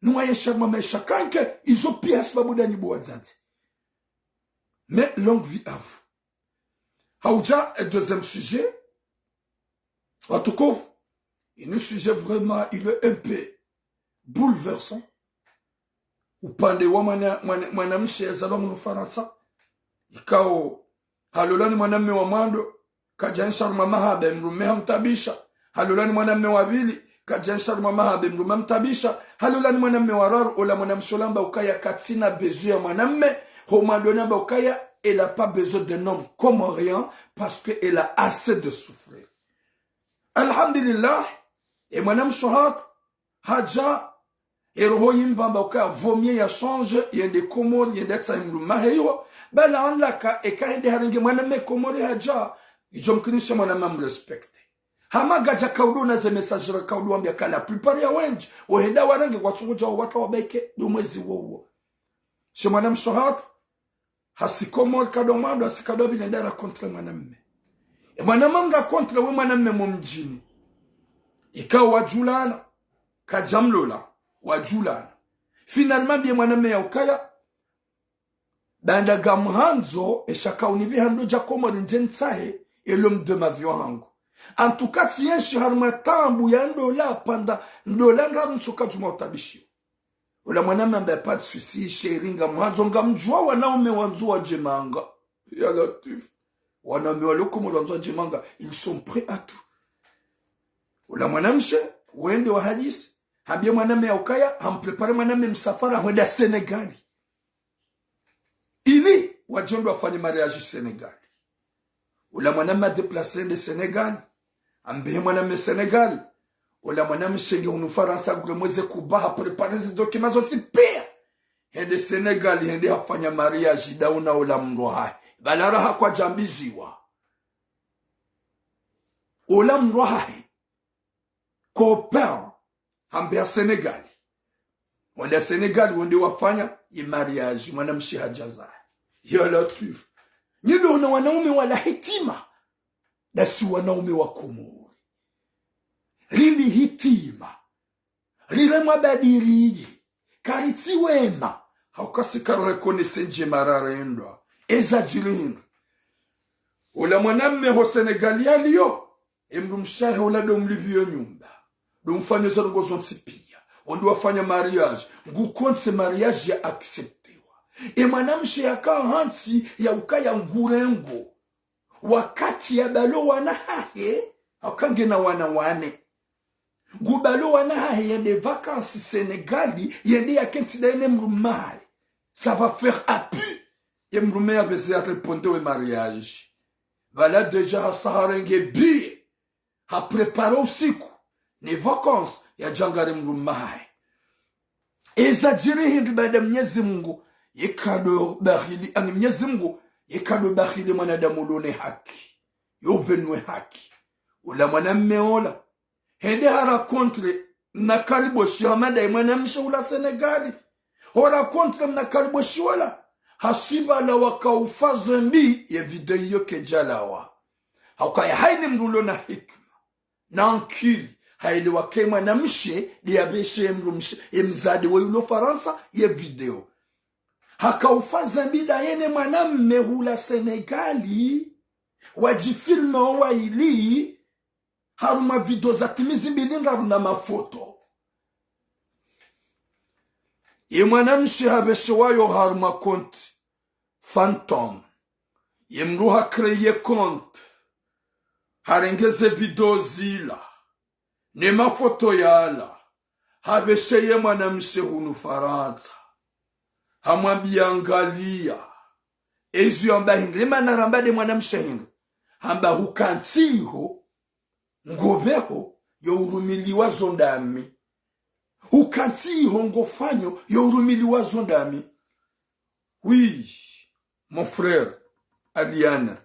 Ni wayenshi harumwa maesha kanke. Izo pia sababu ndanyi bo wadzadze. Mais longue vie à vous. Haudja, un deuxième sujet. Watukufu, inu sujet vraiment, il est un peu bouleversant. Upande wa mwana, mwana, mwanamshe yazalwa hunu Farantsa. Ikao, halola ni mwanamme wa mwando, kadja ensha harumwa mahaba, mdrume hamtabisha. Halola ni mwanamme wa pvili, kadja ensha harumwa mahaba, mdrume hamtabisha. Halola ni mwanamme wa raru, ola mwanamshe ola hamba ukaya katsina besoin ya mwanamme, ho mwando namba ukaya, elle a pas besoin d'un homme comorien, parce que elle a assez de souffrir. Alhamdulillah, ye mwanamshe hatru, hadja, ye roho yimbamba ukaya vaut mieux ya change, yende Komori, yende yatsahe mdrume hahe iho, bala anlaka, eka hende harenge mwanamme Komori hadja, idjo mkinisha mwanamme amrespecté. Hama ngadja kaudu na ze message ra kaudu wambia ka la plupart ya wendji, ohenda warenge kwatsungudja wawata wabeke, ndo mwezi wowo. She mwanamshe hatru, hasi Komori kado mwando, hasi kado pvili nda rencontré mwanamme. Ye mwanamme amrencontré we mwanamme mo mdjini. Ikao wadjulana, kadja mlola, wadjulana. Finalement, mbiye mwanamme ya ukaya, baanda ngamhandzo, esha kaunipviha ndo dja Komori ndje ntsahe, ye l'homme de ma vie wahangu. En tout cas, tsiyenshi harumwa taabu ya ndola, pvanda ndola ndraru ntsuka djuma utabishiwa. Ola mwanamme hamba pas de souci, chéri, ngamhandzo, ngamdjuwa wanaume wandzo wadje manga. Ya Latwif. Wanaume walo Komori wandzo wadje manga, ils sont prêts à tout. Ola mwanamshe, wende wahadisi, hambie mwanamme ya ukaya, hampréparé mwanamme msafara, hwenda Sénégal. Ili, wadjo ndo wafanye mariage Sénégal. Ola mwanamme adéplacé hende Sénégal. Ambehe mwanamme Sénégal. Ola mwanamshe nge hunu Farantsa ngure mweze kuba hapréparé ze documents zontsi pia. Hende Sénégal, hende hafanya mariage, ndauna ola mdru hahe. Bala raha kwadjambiziwa. Ola mdru hahe. Copain, hambeha Sénégal. Wenda Sénégal, wende wafanya ye mariage, mwanamshe hadja zahe. Ya Latwif. Nyi ndo na wanaume wala hitima. Ndasi wanaume wa Komori. Rili hitima. Riremwa badiriyi. Karitsi wema. Hauka si karo reconnaître ndjema rarendwa. Eza djiri hindri. Ola mwanamme ho Sénégal yaliyo. Emdrumshe hahe ola ndo mlipviyo nyumba, ndo mfanyo ze ndrongoo zontsi pia, wende wafanya mariage, ngukontsi mariage ya acceptiwa. Emwanamshe yaka hantsi ya ukaya ngurengo. Wakati yabalo wana hahe, hauka ngena wana wane. Ngubalo wana hahe yende vacances Sénégal, yende yakentsi ndaye ne mdrume hahe. Ça va faire à pu. Ye mdrume yapveze ya répondre we mariage. Pvala déjà hasa harenge billet, hapréparé usiku, ne vacances, yadje angare mdrume hahe. Eza djiri hindri baanda Mnyezi Mungu, ye kado bahili, ani Mnyezi Mungu, ye kado bahili mwanadamu ulo ne haki. Yo pvenue haki. Ola mwanamme ola. Hende harencontré mna kariboshi hama ndaye mwanamshe hula Sénégal. Horencontré mna kariboshi wala. Haswibala wakaufa zembi ye video iyo kedjalawa. Haukaya haina mdru ulo na hikima. Na ankili. Haelewa ke mwanamshe, ndiye yapveshe emdrumshe, emdzadze we ulo Farantsa, ye video. Hakaufa zembi ndaye ne mwanamme hula Sénégal. Wadjifilmé wo waili. Harumwa video za timizi mbili ndraru na mafoto. Ye mwanamshe hapveshewa yo harumwa compte fantôme. Ye mdru ha créé compte. Harenge ze video zila. Ne mafoto yala. Hapveshe ye mwanamshe hunu Farantsa. Hamwambiya angalia. Ezo yamba hindri, mana ramba nde mwanamshe hindri. Hamba hukantsi iho, ngopveho, yo urumiliwa zo ndami. Hukantsi iho ngofanyo, yo urumiliwa zo ndami. Oui, mon frère, Aliana.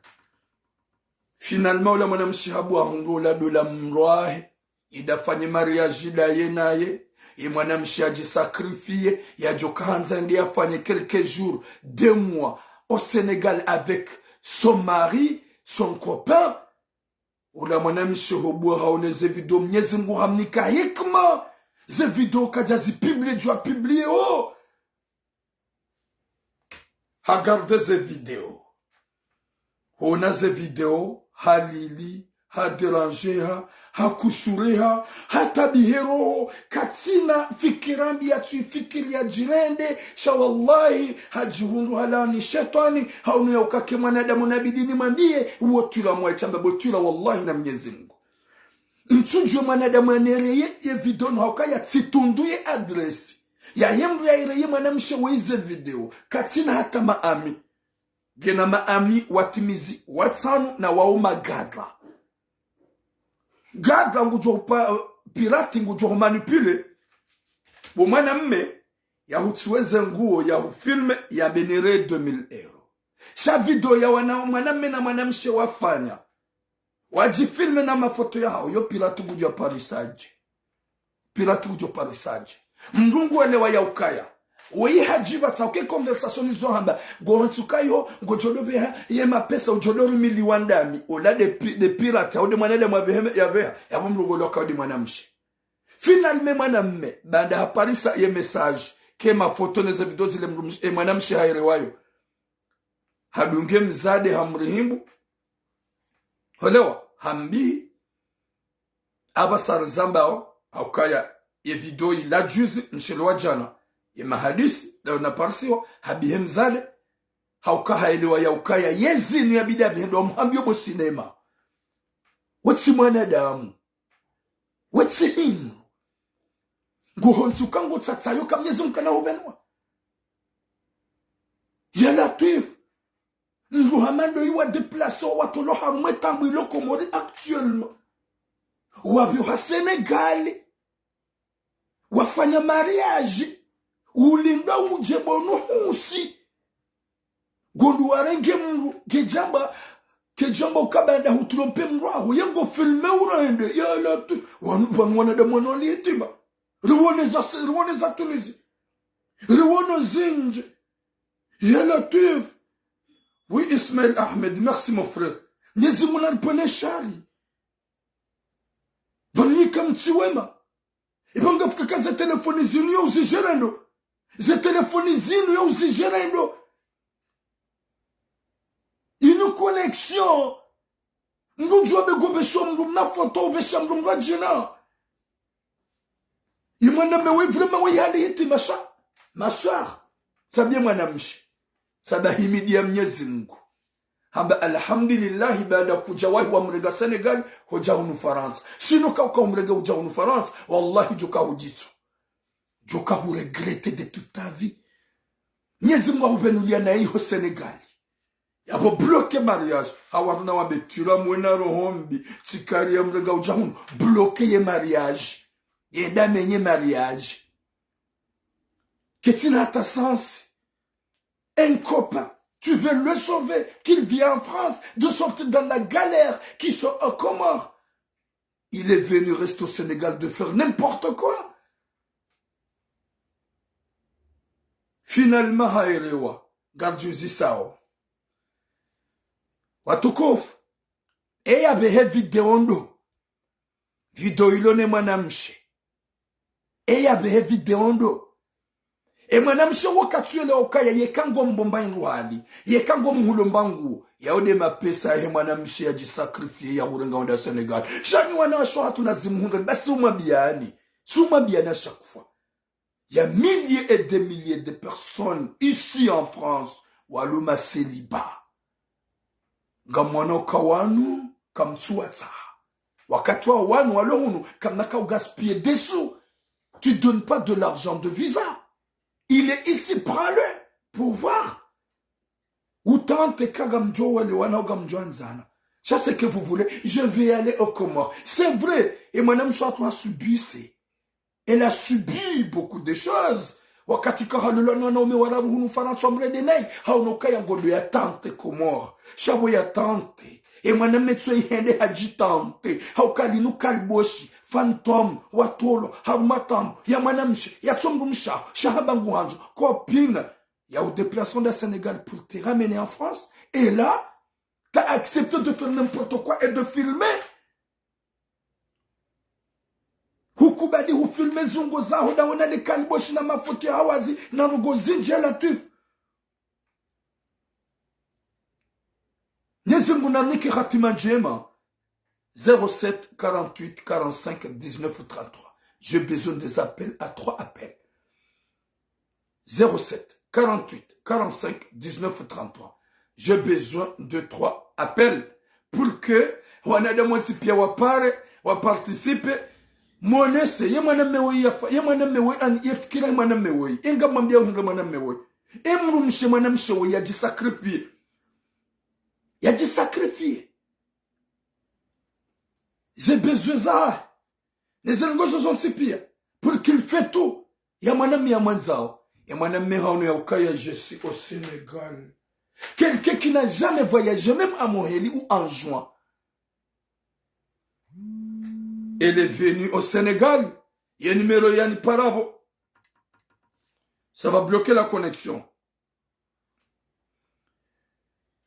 Finalement, ola mwanamshe habu ahundru ola ndola mdru wahe. Ida fanye mariage ida ye naye. Ye mwanamshe aji sacrifier, yadjoka handza nde yafanye quelques jours, deux mois, au Sénégal avec son mari, son copain. Ola mwanamshe hobu haone ze video, Mnyezi Mngu hamnika hikma. Ze video kadja zi publier, djwa publier, oh. Hagarde ze video. Hona ze video, halili, hadérangeha, hakusureha, hatabihe roho, katsina fikira mbi yatsu ifikiri yadjirende, sha wallahi, hadjihundru halawa ni shetwani, haono ya ukaya ye mwanadamu nabidi nimwambiye, uwo twila mwaye shamba bo twila wallahi na Mnyezi Mngu. Ntsudjuwa mwanadamu yanereye ye video no hauka yatsitundu ye adresse yahe mdru yaireye mwanamshe wa ize video, katsina hata maami. Ngena maami watimizi watsanu na wao magadra. Gadra ngudjo hupa, pirate ngudjo humanipuler. Bo mwanamme, yahutsiweze nguo, yahufilme, yambenere deux mille euros. Sha video ya wana, mwanamme na mwanamshe wafanya. Wadjifilme na mafoto yahao, yo pirate ngudjo parisadje. Pirate ngudjo parisadje. Mdru nguelewa ya ukaya. Weyi hadjiba tsa uke conversation zo hamba. Ngo hontsi ukayo, ngodjo dobeha, ye mapesa udjo dorumiliwa ndami. Ola nde pi-, nde pirate, hau nde mwanadamu yapvehe, yapveha. Yapvo mdru nguelewa ukaya nde mwanamshe. Finalement mwanamme, baanda haparisa ye message, ke mafoto ne ze video zile mdru msh-, e mwanamshe haelewayo. Hadunge mdzadze hamrihimbu. Holewa, hambihi. Apvasa rizambao, haukaya ye video ila juzi, mshele wa djana, ye mahadisi, leo naparisiwa, habihe mdzadze, hauka haelewa ya ukaya, ye zinu yabidi apvihendo wamuhambiyo bo sinema. Wetsi mwanadamu. Wetsi hindru. Ngo hontsi uka ngotsatsayo ka Mnyezi Mngu kana hubenwa. Ya Latwif. Mdru hama ndo iwa déplacer wa watolo harumwa ye taabu ilo Komori actuellement. Wapviwa Sénégal. Wafanya mariage. Ulindwa udje bo no husi. Ngo ndo warenge mdru, kedjamba, kedjamba uka baanda hutromper mdru waho, ye ngo filme urende, ya Latwif. Wanu, wanu wanadamu wanu wali hitima. Riwone za se-, riwone za Tunisie. Riwone zindji. Ya Latwif. Oui, Ismaël Ahmed, merci mon frère. Mnyezi Mngu naripvwene shari. Pvanu nyika mtsi wema. Ipvo ngafika ka ze telefoni zinu yo uzidjere ndo. Ze telefoni zinu yo uzidjere ndo. Inu connexion. Mdru djuwa be ngo besho mdru mna foto, ubesha mdru mdru adjina. Ye mwanamme we vraiment we hali hitima sha. Ma soeur. Sabiye mwanamshe. Saba himidiya Mnyezi Mngu. Hamba alhamdulillahi baanda kudja wahi wamrenge Sénégal, hodja hunu Farantsa. Sinon ka uka umrenge udja hunu Farantsa, wallahi djoka hudjitso. Djoka huregretter de toute ta vie. Mnyezi Mngu ahubenuliya na iho Sénégal. Yapvo bloquer mariage. Hawaruna wambe twila mwena roho mbi. Tsikari ya mrenge udja hunu. Bloquer ye mariage. Ye dame nye mariage. Ketsina hata sens. Un copain, tu veux le sauver, qu'il vit en France, de sortir dans la galère qu'ils sont aux Comores. Il est venu rester au Sénégal de faire n'importe quoi. Finalement, haelewa, ngarudjuzisao. Watukufu, eya behe video ndo. Video ilo ne mwanamshe. Eya behe video ndo. E mwanamshe wo katsuelewa ukaya yeka ngo mbomba indru hali, yeka ngo mhulo mbangu, yao nde mapesa yahe mwanamshe yadjisacrifier ya hurenga wende Sénégal. Sha nyi wanawashe hatru na zimhundra, basi umwambiyani. Si umwambiyani à chaque fois. Il y a milliers et des milliers de personnes ici en France, walo ma célibat. Ngamwono ka wanu, kamtsuwatsaha. Wakati wa wanu walo hunu, kamna ka ugaspiller des sous. Tu donnes pas de l'argent de visa. Il est ici, prends-le pour voir. Ou tente ka ngamdjo welewana, ngamdjo andzana. Ça, c'est que vous voulez. Je vais aller aux Comores. C'est vrai. Ye mwanamshe hatru hasubise. Elle a subi beaucoup de choses. Wakati ka halolwa no wanaume wararu hunu Farantsa wamrende nayi, haono ukaya ngondo ya tente Comores. Sha pvo ya tente. Ye mwanamme tsi yeye hende hadji tente. Hauka linu kaliboshi, fantôme, watolwa, harumwa tambu, ya mwanamshe, ya tsi mdrumshe, sha hamba nguhandzo, copine, ya u déplacer de Sénégal pour te ramener en France. Et là, t'as accepté de faire n'importe quoi et de filmer. Hukubali hufilme zungo zaho, na wona le kaliboshi na mafoto ya hawazi, na ndrongoo zindji ya Latwifu. Mwenyezi Mungu narinike hatima ndjema. Zéro sept, quarante-huit, quarante-cinq, dix-neuf, trente-trois. J'ai besoin des appels à trois appels. Zéro sept, quarante-huit, quarante-cinq, dix-neuf, trente-trois. J'ai besoin de trois appels pour que wanadamu wontsi pia wapare, waparticipe. Mwonese, ye mwanamme woyi yafa, ye mwanamme woyi, ani, ye fikira ye mwanamme woyi. Inga mwambia uhinga mwanamme woyi. Ye mdrumshe, mwanamshe woyi yadjisakrifie. Yadjisakrifie. J'ai besoin za. Ne ze ndrongoo zontsi pia. Pour qu'il fait tout. Ya mwanamme ya mwandzao. Ya mwanamme haono ya ukaya, je suis au Sénégal. Quelqu'un qui n'a jamais voyagé, même à Mohéli ou Anjouan. Elle est venue au Sénégal. Ye numéro yani parapvo. Ça va bloquer la connexion.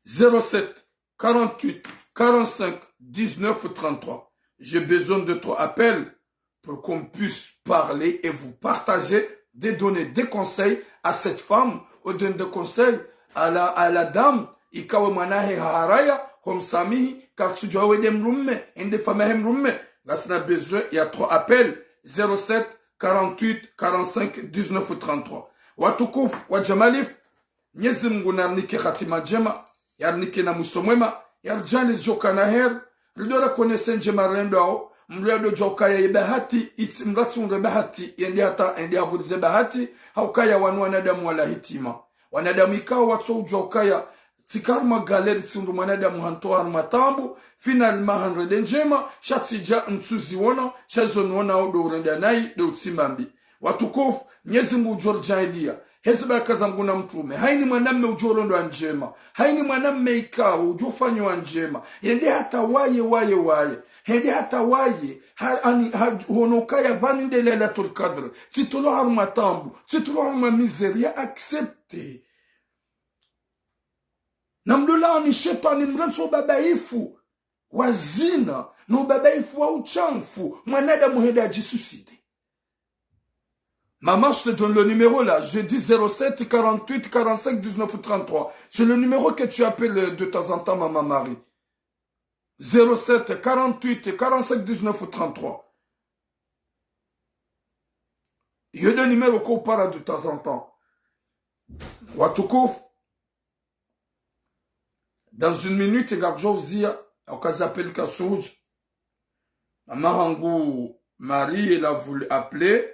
Zéro sept, quarante-huit, quarante-cinq, dix-neuf, trente-trois. J'ai besoin de trois appels pour qu'on puisse parler et vous partager des données, des conseils à cette femme, ou donner des conseils à la, à la dame, ikao mwana hahe haharaya, homsamihi, katsudjuwa wende mdrumme, ende famiyi yahe mdrumme. Ngasina besoin ya trois appels, zéro sept, quarante-huit, quarante-cinq, dix-neuf, trente-trois. Watukufu wa Jamalif, Mwenyezi Mungu narinike hatima ndjema, yarinike na mwiso mwema, yaridjaanlie zidjo kana heri, ridjo reconnaître ndjema rendao, mdru yadodjuwa ukaya ye bahati, itsi mdru atsi undre bahati, yende hata, yende yapvulize bahati, ha ukaya wanu wanadamu wala hitima. Wanadamu ikao watso udjuwa ukaya, tsika harumwa galère, tsi undru mwanadamu hantowa harumwa tambu, finalement hanrende ndjema, sha tsidja ntsuziwona, sha izo niwonao ndo urenda nayi, ndo utsimba mbi. Watukufu, Mwenyezi Mungu udjo ridjaanlia. Hezi baraka za Mungu na mtrume. Haina mwanamme udjo rondwa ndjema. Haina mwanamme ikao udjo fanywa ndjema. Yende hata waye, waye, waye. Hende hata waye. Ha, ani, ha, hono ukaya pvanu nde Lailatul Qadr. Tsitolwa harumwa tambu. Tsitolwa harumwa misère. Ya accepte. Na mdru laani shetwani mrantsi ubabaifu wa zina, no ubabaifu wa ushamfu, mwanadamu hende yadjisuicide. Maman, je te donne le numéro là. Je dis zéro sept, quarante-huit, quarante-cinq, dix-neuf, trente-trois. C'est le numéro que tu appelles de temps en temps, Maman Marie. Zéro sept, quarante-huit, quarante-cinq, dix-neuf, trente-trois. Il y a des numéros qu'on parle de temps en temps. Watukufu. Dans une minute, ngaridjo uzia, au cas appel kasudja. Maman hangu Marie, elle a voulu appeler.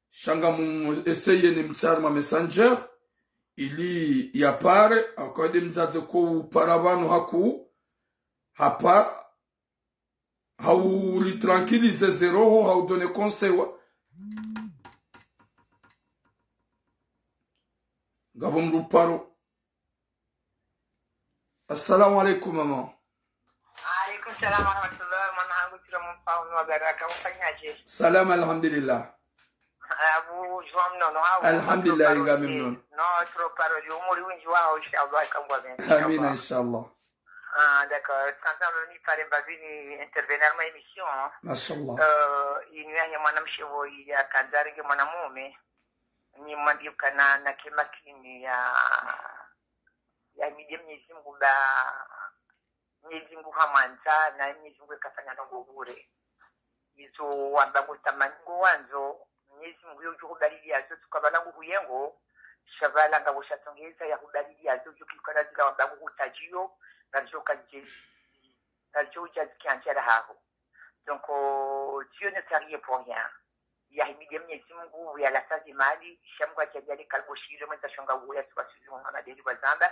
Sha ngamu essayer nimtsahe harumwa Messenger. Ili yapare, au cas de mdzadze ko upara pvanu haku. Hapara. Hau ritranquiliser ze roho, hau donner conseil wa. Ngapvo mdru paro. Assalamu alaikum, maman. Alaikum salam wa rahmatullah, mwana hangu, tilo mumpa unu wa baraka, ufanyaje? Salama, alhamdulillah. Abu João Mnono, au Alhamdulillah, Troparo, ngami Mnono. No, Troparo, yo muri winji wao, inshallah, kangwa ben. Amina, inshallah. Ah, d'accord. Tsandza mimi pare mbapvi ni intervenir ma émission. Mashallah. Euh, inu yahe mwanamshe woyi yakandza arenge mwanamume. Ni mwambie ukana nake makini ya, ya midie Mwenyezi Mungu ba, Mwenyezi Mungu hamwandza, na Mwenyezi Mungu yakafanya ndrongoo bure. Izo wamba ngo tamani ngo wandzo, Mwenyezi Mungu yo udjo hubalilia zo, tsi ukaya pvala nguhuyengo, sha pvala ngapvo shatsongeza ya hubalilia zo, udjo kikana zila wamba ngo hutadjiyo, ngaridjo kadje, ngaridjo udja zikiandjara haho. Donc, euh, Dieu ne fait rien pour rien. yahimidie Mnyezi Mungu, yalasa ze mali, sha Mungu hadjaaliya le kalboshile, mwendza shonga uwo yasiwasili mwana deli wa zamba,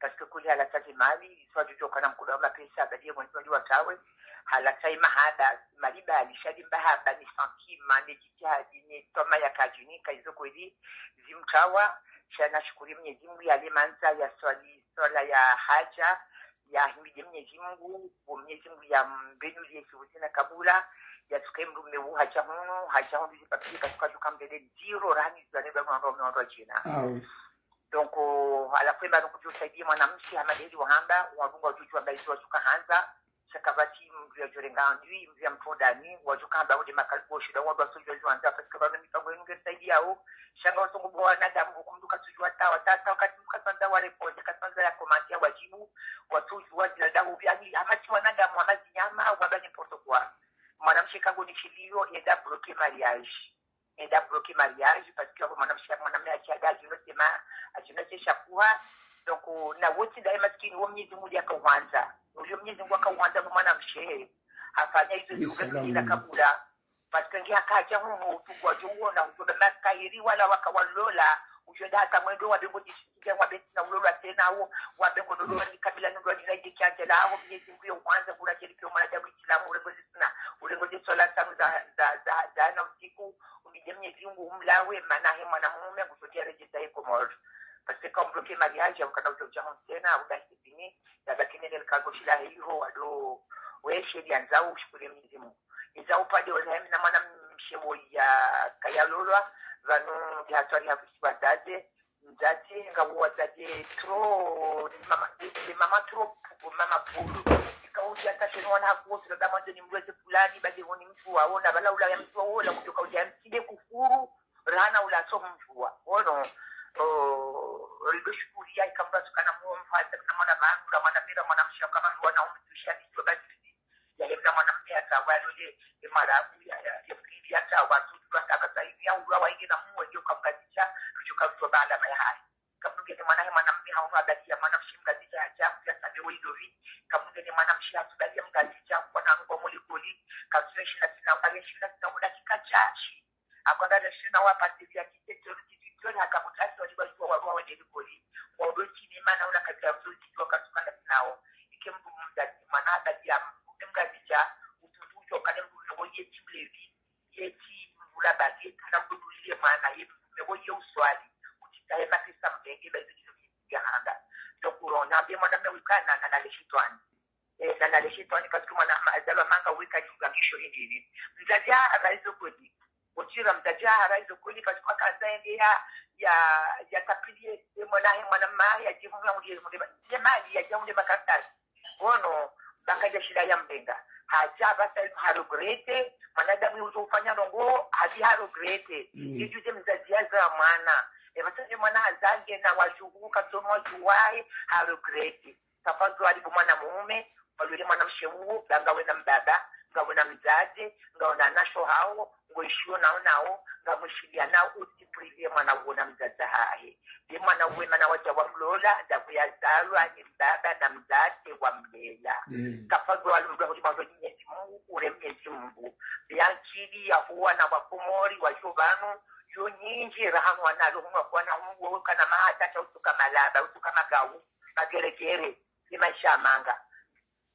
parce que kuli halasa ze mali, iswa djudjo kana mkula wa mapesa, badi ye mwendza ndi watawe, halasa ye mahaba, mali bali, sha li mbahaba, ni santima, ni jitihadi, ni toma ya kadjini, ka izo kweli, zimtawa, sha nashukuri Mnyezi Mungu, yale mandza, yaswali, swala ya haja, yahimidie Mnyezi Mungu, wo Mnyezi Mungu yambenulie siku zina kabula, yatsuke mrume wu hadja hunu, hadja hunu zipapili katsuka shuka mbele ziro, rahani zane banu wandru wame wandru wa djina. Awe. Donc, euh, à la fin, banu kudjo usaidie mwanamshe, hama deli wahamba, wadunga wadjudjua mba izo watsuka handza, sha kapvatsi mndru yadjorenga ndwi, mndru yamtronda ni, wadjo kahamba wo nde makalboshi, nda wandru watsudjua izo wandza, parce que banu mipango yinu nge risaidiao, sha nga watsongo bo wanadamu, bo kumduka tsudjua tawa, ta, ta, wakati mkasandza wa répondre, kasandza ya commenter, ya wadjibu, watsudjua zila dahu, yani, hama tsi wanadamu, hama zinyama, wamba n'importe quoi. Mwanamshe kangu nishiliyo, enda bloquer mariage. Enda bloquer mariage, parce que mwanamshe, mwanamme acha ada, ajino sema, ajino sesha kuha. Donc, na wote ndaye maskini, wo Mnyezi Mungu yakauhandza. Uyo Mnyezi Mungu yakauhandza bo mwanamshe. Hafanya izo zina kabula. Parce que nge hakaja hunu, utuku wadjo uona, ujo be makayiri wala waka walola, ujo nda hata mwendo wa bengo dishikile, wa beti na ulolwa tsena, wo, wa bengo lolwa ni kabila nulwa ni laide kianjela, wo Mnyezi Mungu yo uhandza, kula jeri kio mwanadamu Islamu, urengo zisina, urengo ziswala tanu za, za, za, za na usiku, umide Mnyezi Mungu umlawe, mana he mwanamume, ngusotia rejeza ye Komori. Parce que quand on bloque mariage, ukana ujo uja honsena, uda hisini, ya bakine nel kago shila he iho, wado, we sheli andzao, ushukuri Mnyezi Mungu. Iza upande wa hemi na mwanamshe wo ya kayalolwa, vanu ndi hatwari hakusi wazaze, mzaze, nga wo wazaze tro, ni mama, ni mama tro, mama pulu. Ika uja tashe ni wana hakuwo, sila dama ndio ni mdru weze fulani, badi wo ni mdru wao, na bala ula ya mdru wao, la kujoka uja mside kufuru, rana ula so mdru wa. Wono, o, rido shukuri ya ikamba tukana mwo mfasa, na mwana vangu, na mwana mira, mwanamshe, kama mwana umtusha, ni so badi, yale mna mwanamme yatsawa lole, ye marabu ya, ya, ya mlili yatsawa, sudu yatsawa, sa hivi ya ulwa wa inge na muwe, yo kamkazisha, rujo kamtoba alama ya hayi. Kamnugene mwana he mwanamme haunu abadi ya mwanamshe mkazisha ya chafu, ya sabe wo idovi. Kamnugene mwanamshe ya sabe ya mkazisha, mwana angu kwa molikoli. Kamswe shina sina, kale shina sina, una kika chashi. Akwanga na shina wa pasi ya kite, tolu, titi, tolu, haka mutasi, wali wali wa, wa, wa, wa, likoli. Kwa udo chini, mana una kabila mzuri, titi, wa kasukana sinao. Ike mbu mzazi, mwana abadi ya mkazisha, ututu, ucho, kane mbu, na wo ye chimlevi. Ye tsi mvula bake, kana kudulile mwana, ye mvume wo ye uswali, kutsi tahe mapesa mbenge, ba izo ndizo ya handa. Donc, urona, be mwanamme wikana, na nale shetwani. Eh, na nale shetwani, parce que mwana, ma, zalwa manga wika, yuga kisho hindini. Mzazi ya, ara izo kweli. Otira mzazi ya, ara izo kweli, parce que akaza ende ya, ya, ya tapilie, ye mwana, ye mwana ma, ya jimu ya muli, muli, ye mali, ya jimu ya makaratasi. Kono, bakaja shida ya mbenga. Haja basa ha regrette, mwanadamu uzo ufanya ndrongo, haji ha regrette. Mm. Ijuze mzazi yaza mwana. E basa ni mwana hazange na wajuhu, kasono wajuwahe, ha regrette. Tafadhwali bo mwanamume, walwele mwanamshe uwo, ba ngawe na mbaba, ngawe na mzazi, ngawe na nasho hao, ngo ishiyo nao nao, ngamwishiliya nao, usiprive mwana uwo na mzazi hahe. Ye mwana uwe mana waja wamlola, ndaku yazalwa ni mbaba na mzazi wamlela. Mm. Tafadhwali mdru ahudi mwanzo Mnyezi Mungu, ure Mnyezi Mungu. Yankili ya huwa na Wakomori, wajo vanu, yo nyinji rahanu wanalo, hunu wakuwa na hunu, wewe kana mahata, cha utuka malaba, utuka magau, mageregere, ni maisha ya manga.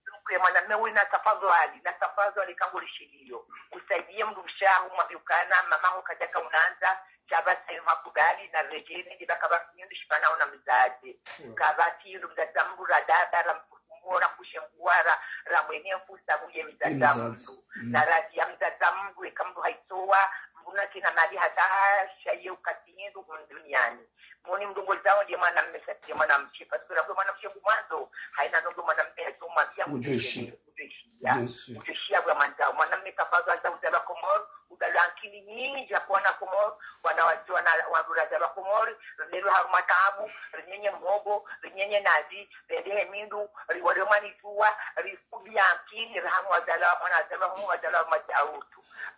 Donc, ye mwanamme we na tafadhwali, na tafadhwali kangu lishiliyo. Usaidie mdru mshe aho, mwambi ukana, mama ho kaja kaunandza, sha basa yo makubali, na rejeni, ndi baka basi nyundu shipana ona mzazi. Mm. Kapvatsi yundu mzazi za mdru radada, ra mfukumora, kushenguwara, ra mwene mfusa, buye mzazi za mdru. Mm. Na radi ya mzazi za mdru, eka mdru haitowa, mdru na kina mali hata, sha ye ukati yindu, duniani. Moni mdru ngozao ndiye mwanamme sa ndiye mwanamshe. Parce que la mwanamshe kumwandzo, haina ndrongo mwanamme ya soma pia. Ujo ishiya. Ujo ishiya. Bien sûr. Ujo ishiya kwa mwandzao. Mwanamme tafadhwali za uzalwa Komori, uzalwa ankili nyinji ya kuwana Komori, wana wasi wana wandru razalwa Komori, rinelwe harumwa taabu, rinyenye mhogo, rinyenye nazi, rende he mindu, riwale mani zuwa, rifubi ankili, rahamu wazalwa, mwana wazalwa, mwana wazalwa, mwana wazalwa.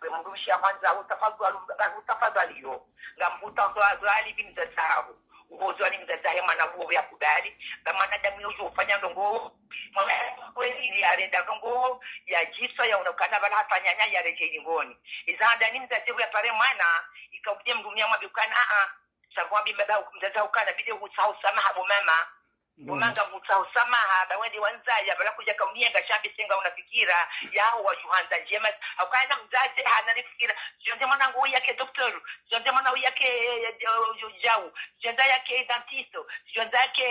Be mdru mshe ya kwandzao, tafadhwali, tafadhwali yo. Ngambu tafadhwali bi mzazi haho. Ukozwa ni mdzadze wahe mwana uwo yakubali. Ba mwanadamu yo udjo ufanya ndrongo, mwana kweli yarenda ndrongo, yadjiswa, yaona ukana pvala hafanya nya, yaredjei nyingoni. Iza handa ni mdzadze uwo yapare mwana, ika ubidi mdrumshe amwambe ukana, a, a. Sha kwambi mbaba, mdzadze ukana, bidi hutsaha usamaha bo mama. Bo mama, ngamhutsaho usamaha, ba wende wandzaya, pvala kudjaka uniyenga shambi senga una fikira yaho wadjuhandza ndjema. Hauka na mdzadze hana ni fikira. Djondze mwana ngu yake docteur, djondze mwana yake, eh, eh, eh, djau, djondze yake dentiste, djondze yake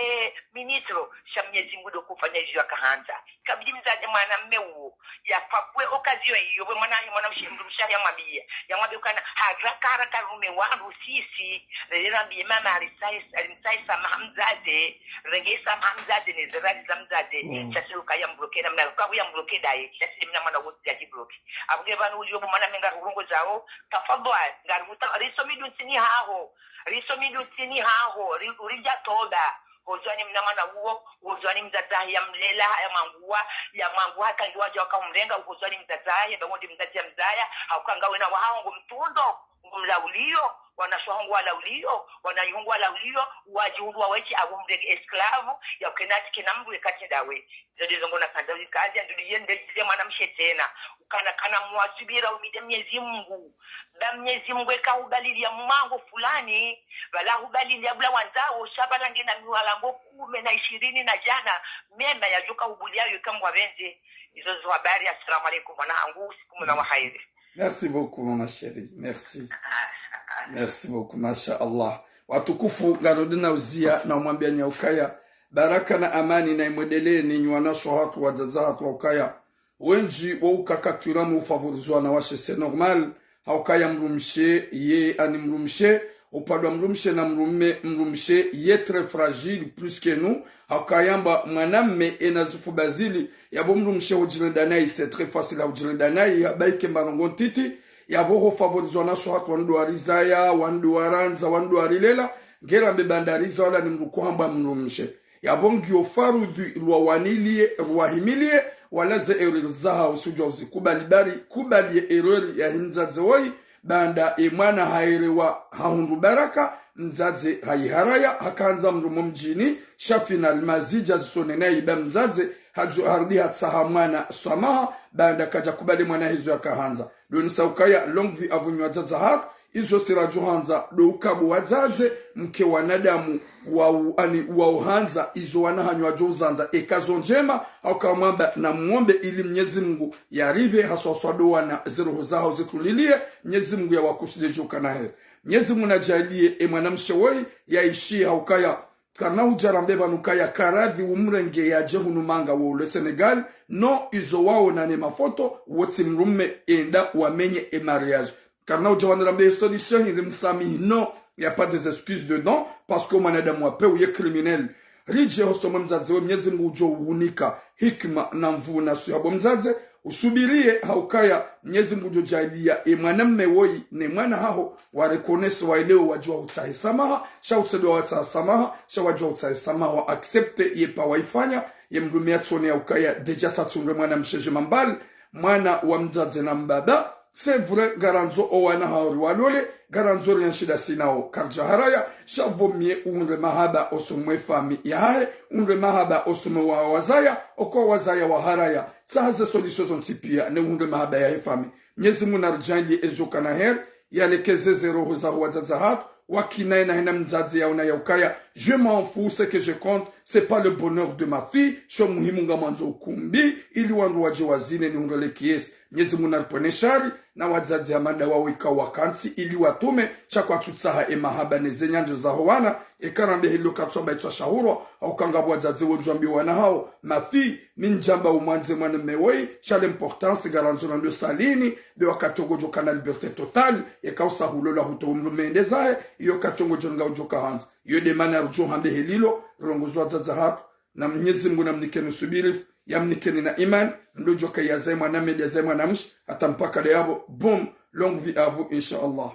ministre. Sha Mnyezi Mngu ndo hufanya izo yakahandza. Kabidi mdzadze mwanamme uwo, yapakwe occasion iyo, we mwana, mwana mshe-, mdrumshe yamwambiye, yamwambiye ukana, haraka, haraka rume wandru sisi, rere rambiye mama aritsahe, arimtsahe samaha mdzadze, renge samaha mdzadze, ne zerali za mdzadze, sha tsi uka yambloke namna, uka yambloke daye, sha tsi mna mwana wontsi yadjibloke. Apvo nge pvanu uliyo bo mwaname ngarurongozawo, tafadhwali, ngarimuta, riso miduntsini haho, riso miduntsini haho, ri-, uridja toba. Ukozwa ni mna mwana uwo, ukozwa ni mdzadze wahe yamlela, yamwanguwa, yamwanguwa hata ngiwadja waka umrenga, ukozwa ni mdzadze wahe, ba wondi mdzadze yamdzaya, hauka ngawe na wahaho ngo mtrundo, ngo mlauliyo, wanashe waho ngo walauliyo, wananyaho ngo walauliyo, wadjihundru wawetsi apvo mrenge esclave, ya ukena tsi kena mdru yeka tsi ndawe. Izo ndizo ngo nakandza ulikandza, nduli yende, yende mwanamshe tsena. Ukana kana mwasubira umide Mnyezi Mngu. Ba Mnyezi Mngu eka hubaliliya mwango fulani, pvala hubaliliya bula wandzao, sha pvala ngena miwalango kume na ishirini na djana, mema yadjoka hubuliya yo eka Mngu apvendze. Izo zo habari, assalamu alaikum, wana hangu, usiku mwema wa hairi. Merci beaucoup, ma chérie. Merci. Merci beaucoup, masha Allah. Watukufu, ngarudi na uziya na umwambiya nyi ukaya, baraka na amani na imwendelee ni nyi wanashe wahatru, wadzadze wahatru ukaya. Wendji wo ukakatwira mu ufavorizwa na washe, c'est normal. Haukaya mdrumshe, ye ani mdrumshe, upandwa mdrumshe na mdrume, mdrumshe, ye très fragile, plus que nous. Haukaya mba mwanamme ena zifuba zili, yapvo mdrumshe hudjirenda nayi, c'est très facile hudjirenda nayi, yabaike mba ndrongo ntiti, yapvo hufavorizwa na washe wahatru wandru warizaya, wandru warandza, wandru warilela, ngera mbe bandariza wala ni mdru kuhambwa mdrumshe. Yapvo ngiyo farudhi rwawaniliye, rwahimiliye, wala ze erreur zahawo usudjuwa uzikubali bari, kubali ye erreur yahe mdzadze woyi, baanda ye mwana haerewa hahundru baraka, mdzadze hayiharaya, hakandza mdru mo mdjini, sha finalement zidja zisonena yiba mdzadze, hadju-, harudi hatsaha mwana swamaha, baanda kadja kubali mwana hezo yakahandza. Ndo nisa ukaya longue vie à vous nyi wadzadze wahatru, izo si radjo handza ndo ukaya bo wadzadze, mke wanadamu wa u-, ani wa uhandza izo wana hanyu wadjo uzandza eka zo ndjema, hauka mwamba na mwombe ili Mnyezi Mngu yaripve haswaswa ndo wana ze roho zahawo zitruliliye, Mnyezi Mngu yawakusudie djo ukana heri. Mnyezi Mngu nadjaliye ye mwanamshe woyi, yaishiye haukaya, karina udja rambe pvanu kaya karadhi umrenge yadje hunu manga wo le Sénégal, non, izo waona ne mafoto, wo tsi mdrume, enda wamenye ye mariage. Karina udja wanirambe ye solution hindri msamihi, non, y a pas des excuses dedans, parce que mwanadamu wa peu ye criminel. Ridje hosoni mwa mdzadze we Mnyezi Mngu udjo uhunika hikima na nvuu na swiha bo mdzadze, usubiriye haukaya Mnyezi Mngu udjo djaliya ye mwanamme woyi ne mwana haho, wa reconnaisse waelewe wadjuwa utsahe samaha, sha utsedwa watsaha samaha, sha wadjuwa utsahe samaha wa accepte ye pas wayifanya, ye mdrume yatsone yaukaya déjà sa tsunge mwanamshe je m'emballe, mwana wa mdzadze na mbaba, c'est vrai, ngarandzo wo wana hawo riwalole, ngarandzo rienshi dasi nawo, karidja haraya, sha vaut mieux uhundre mahaba hosoni mwe famille yahahe, uhundre mahaba hosoni mwe wa wazaya, oko wazaya waharaya, tsaha ze solution zontsi piya, ne uhundre mahaba yahe famille. Mnyezi Mngu naridjaliye ezidjo ukana heri, yalekeze ze roho zaho wadzadze wahatru, wakinaye na hena mdzadze yaona yaukaya, je m'en fous, ce que je compte, c'est pas le bonheur de ma fille, sho muhimu ngamwandzo ukumbi, ili wandru wadje wazine nihundre le kiesi. Mnyezi Mngu naripvwene shari, na wadzadze hama nda wawo ika wakantsi, ili watrume, sha kwatsutsaha ye mahaba ne ze nyandzo zaho wana, eka rambe hilo katswamba itswa shahurwa, hauka ngapvo wadzadze wodjo wambiwa wana hawo, ma fille, mi ndjamba umwandze mwanamme woyi, sha l'importance ngarandzo nando salini, be wakati ngodjo kana liberté totale, eka usa hulolwa hutowa mdrume yende zahe, iyo wakati ngodjo nga udjo kahandza. Iyo nde mana rudjo hambe helilo, rilongoze wadzadze wahatru, na Mnyezi Mngu namnikeni usubirifu, yamnikeni na imani, ndo djo kaya zahe mwanamme, zahe mwanamshe, hata mpaka leo yapvo, boum, longue vie à vous, insha Allah.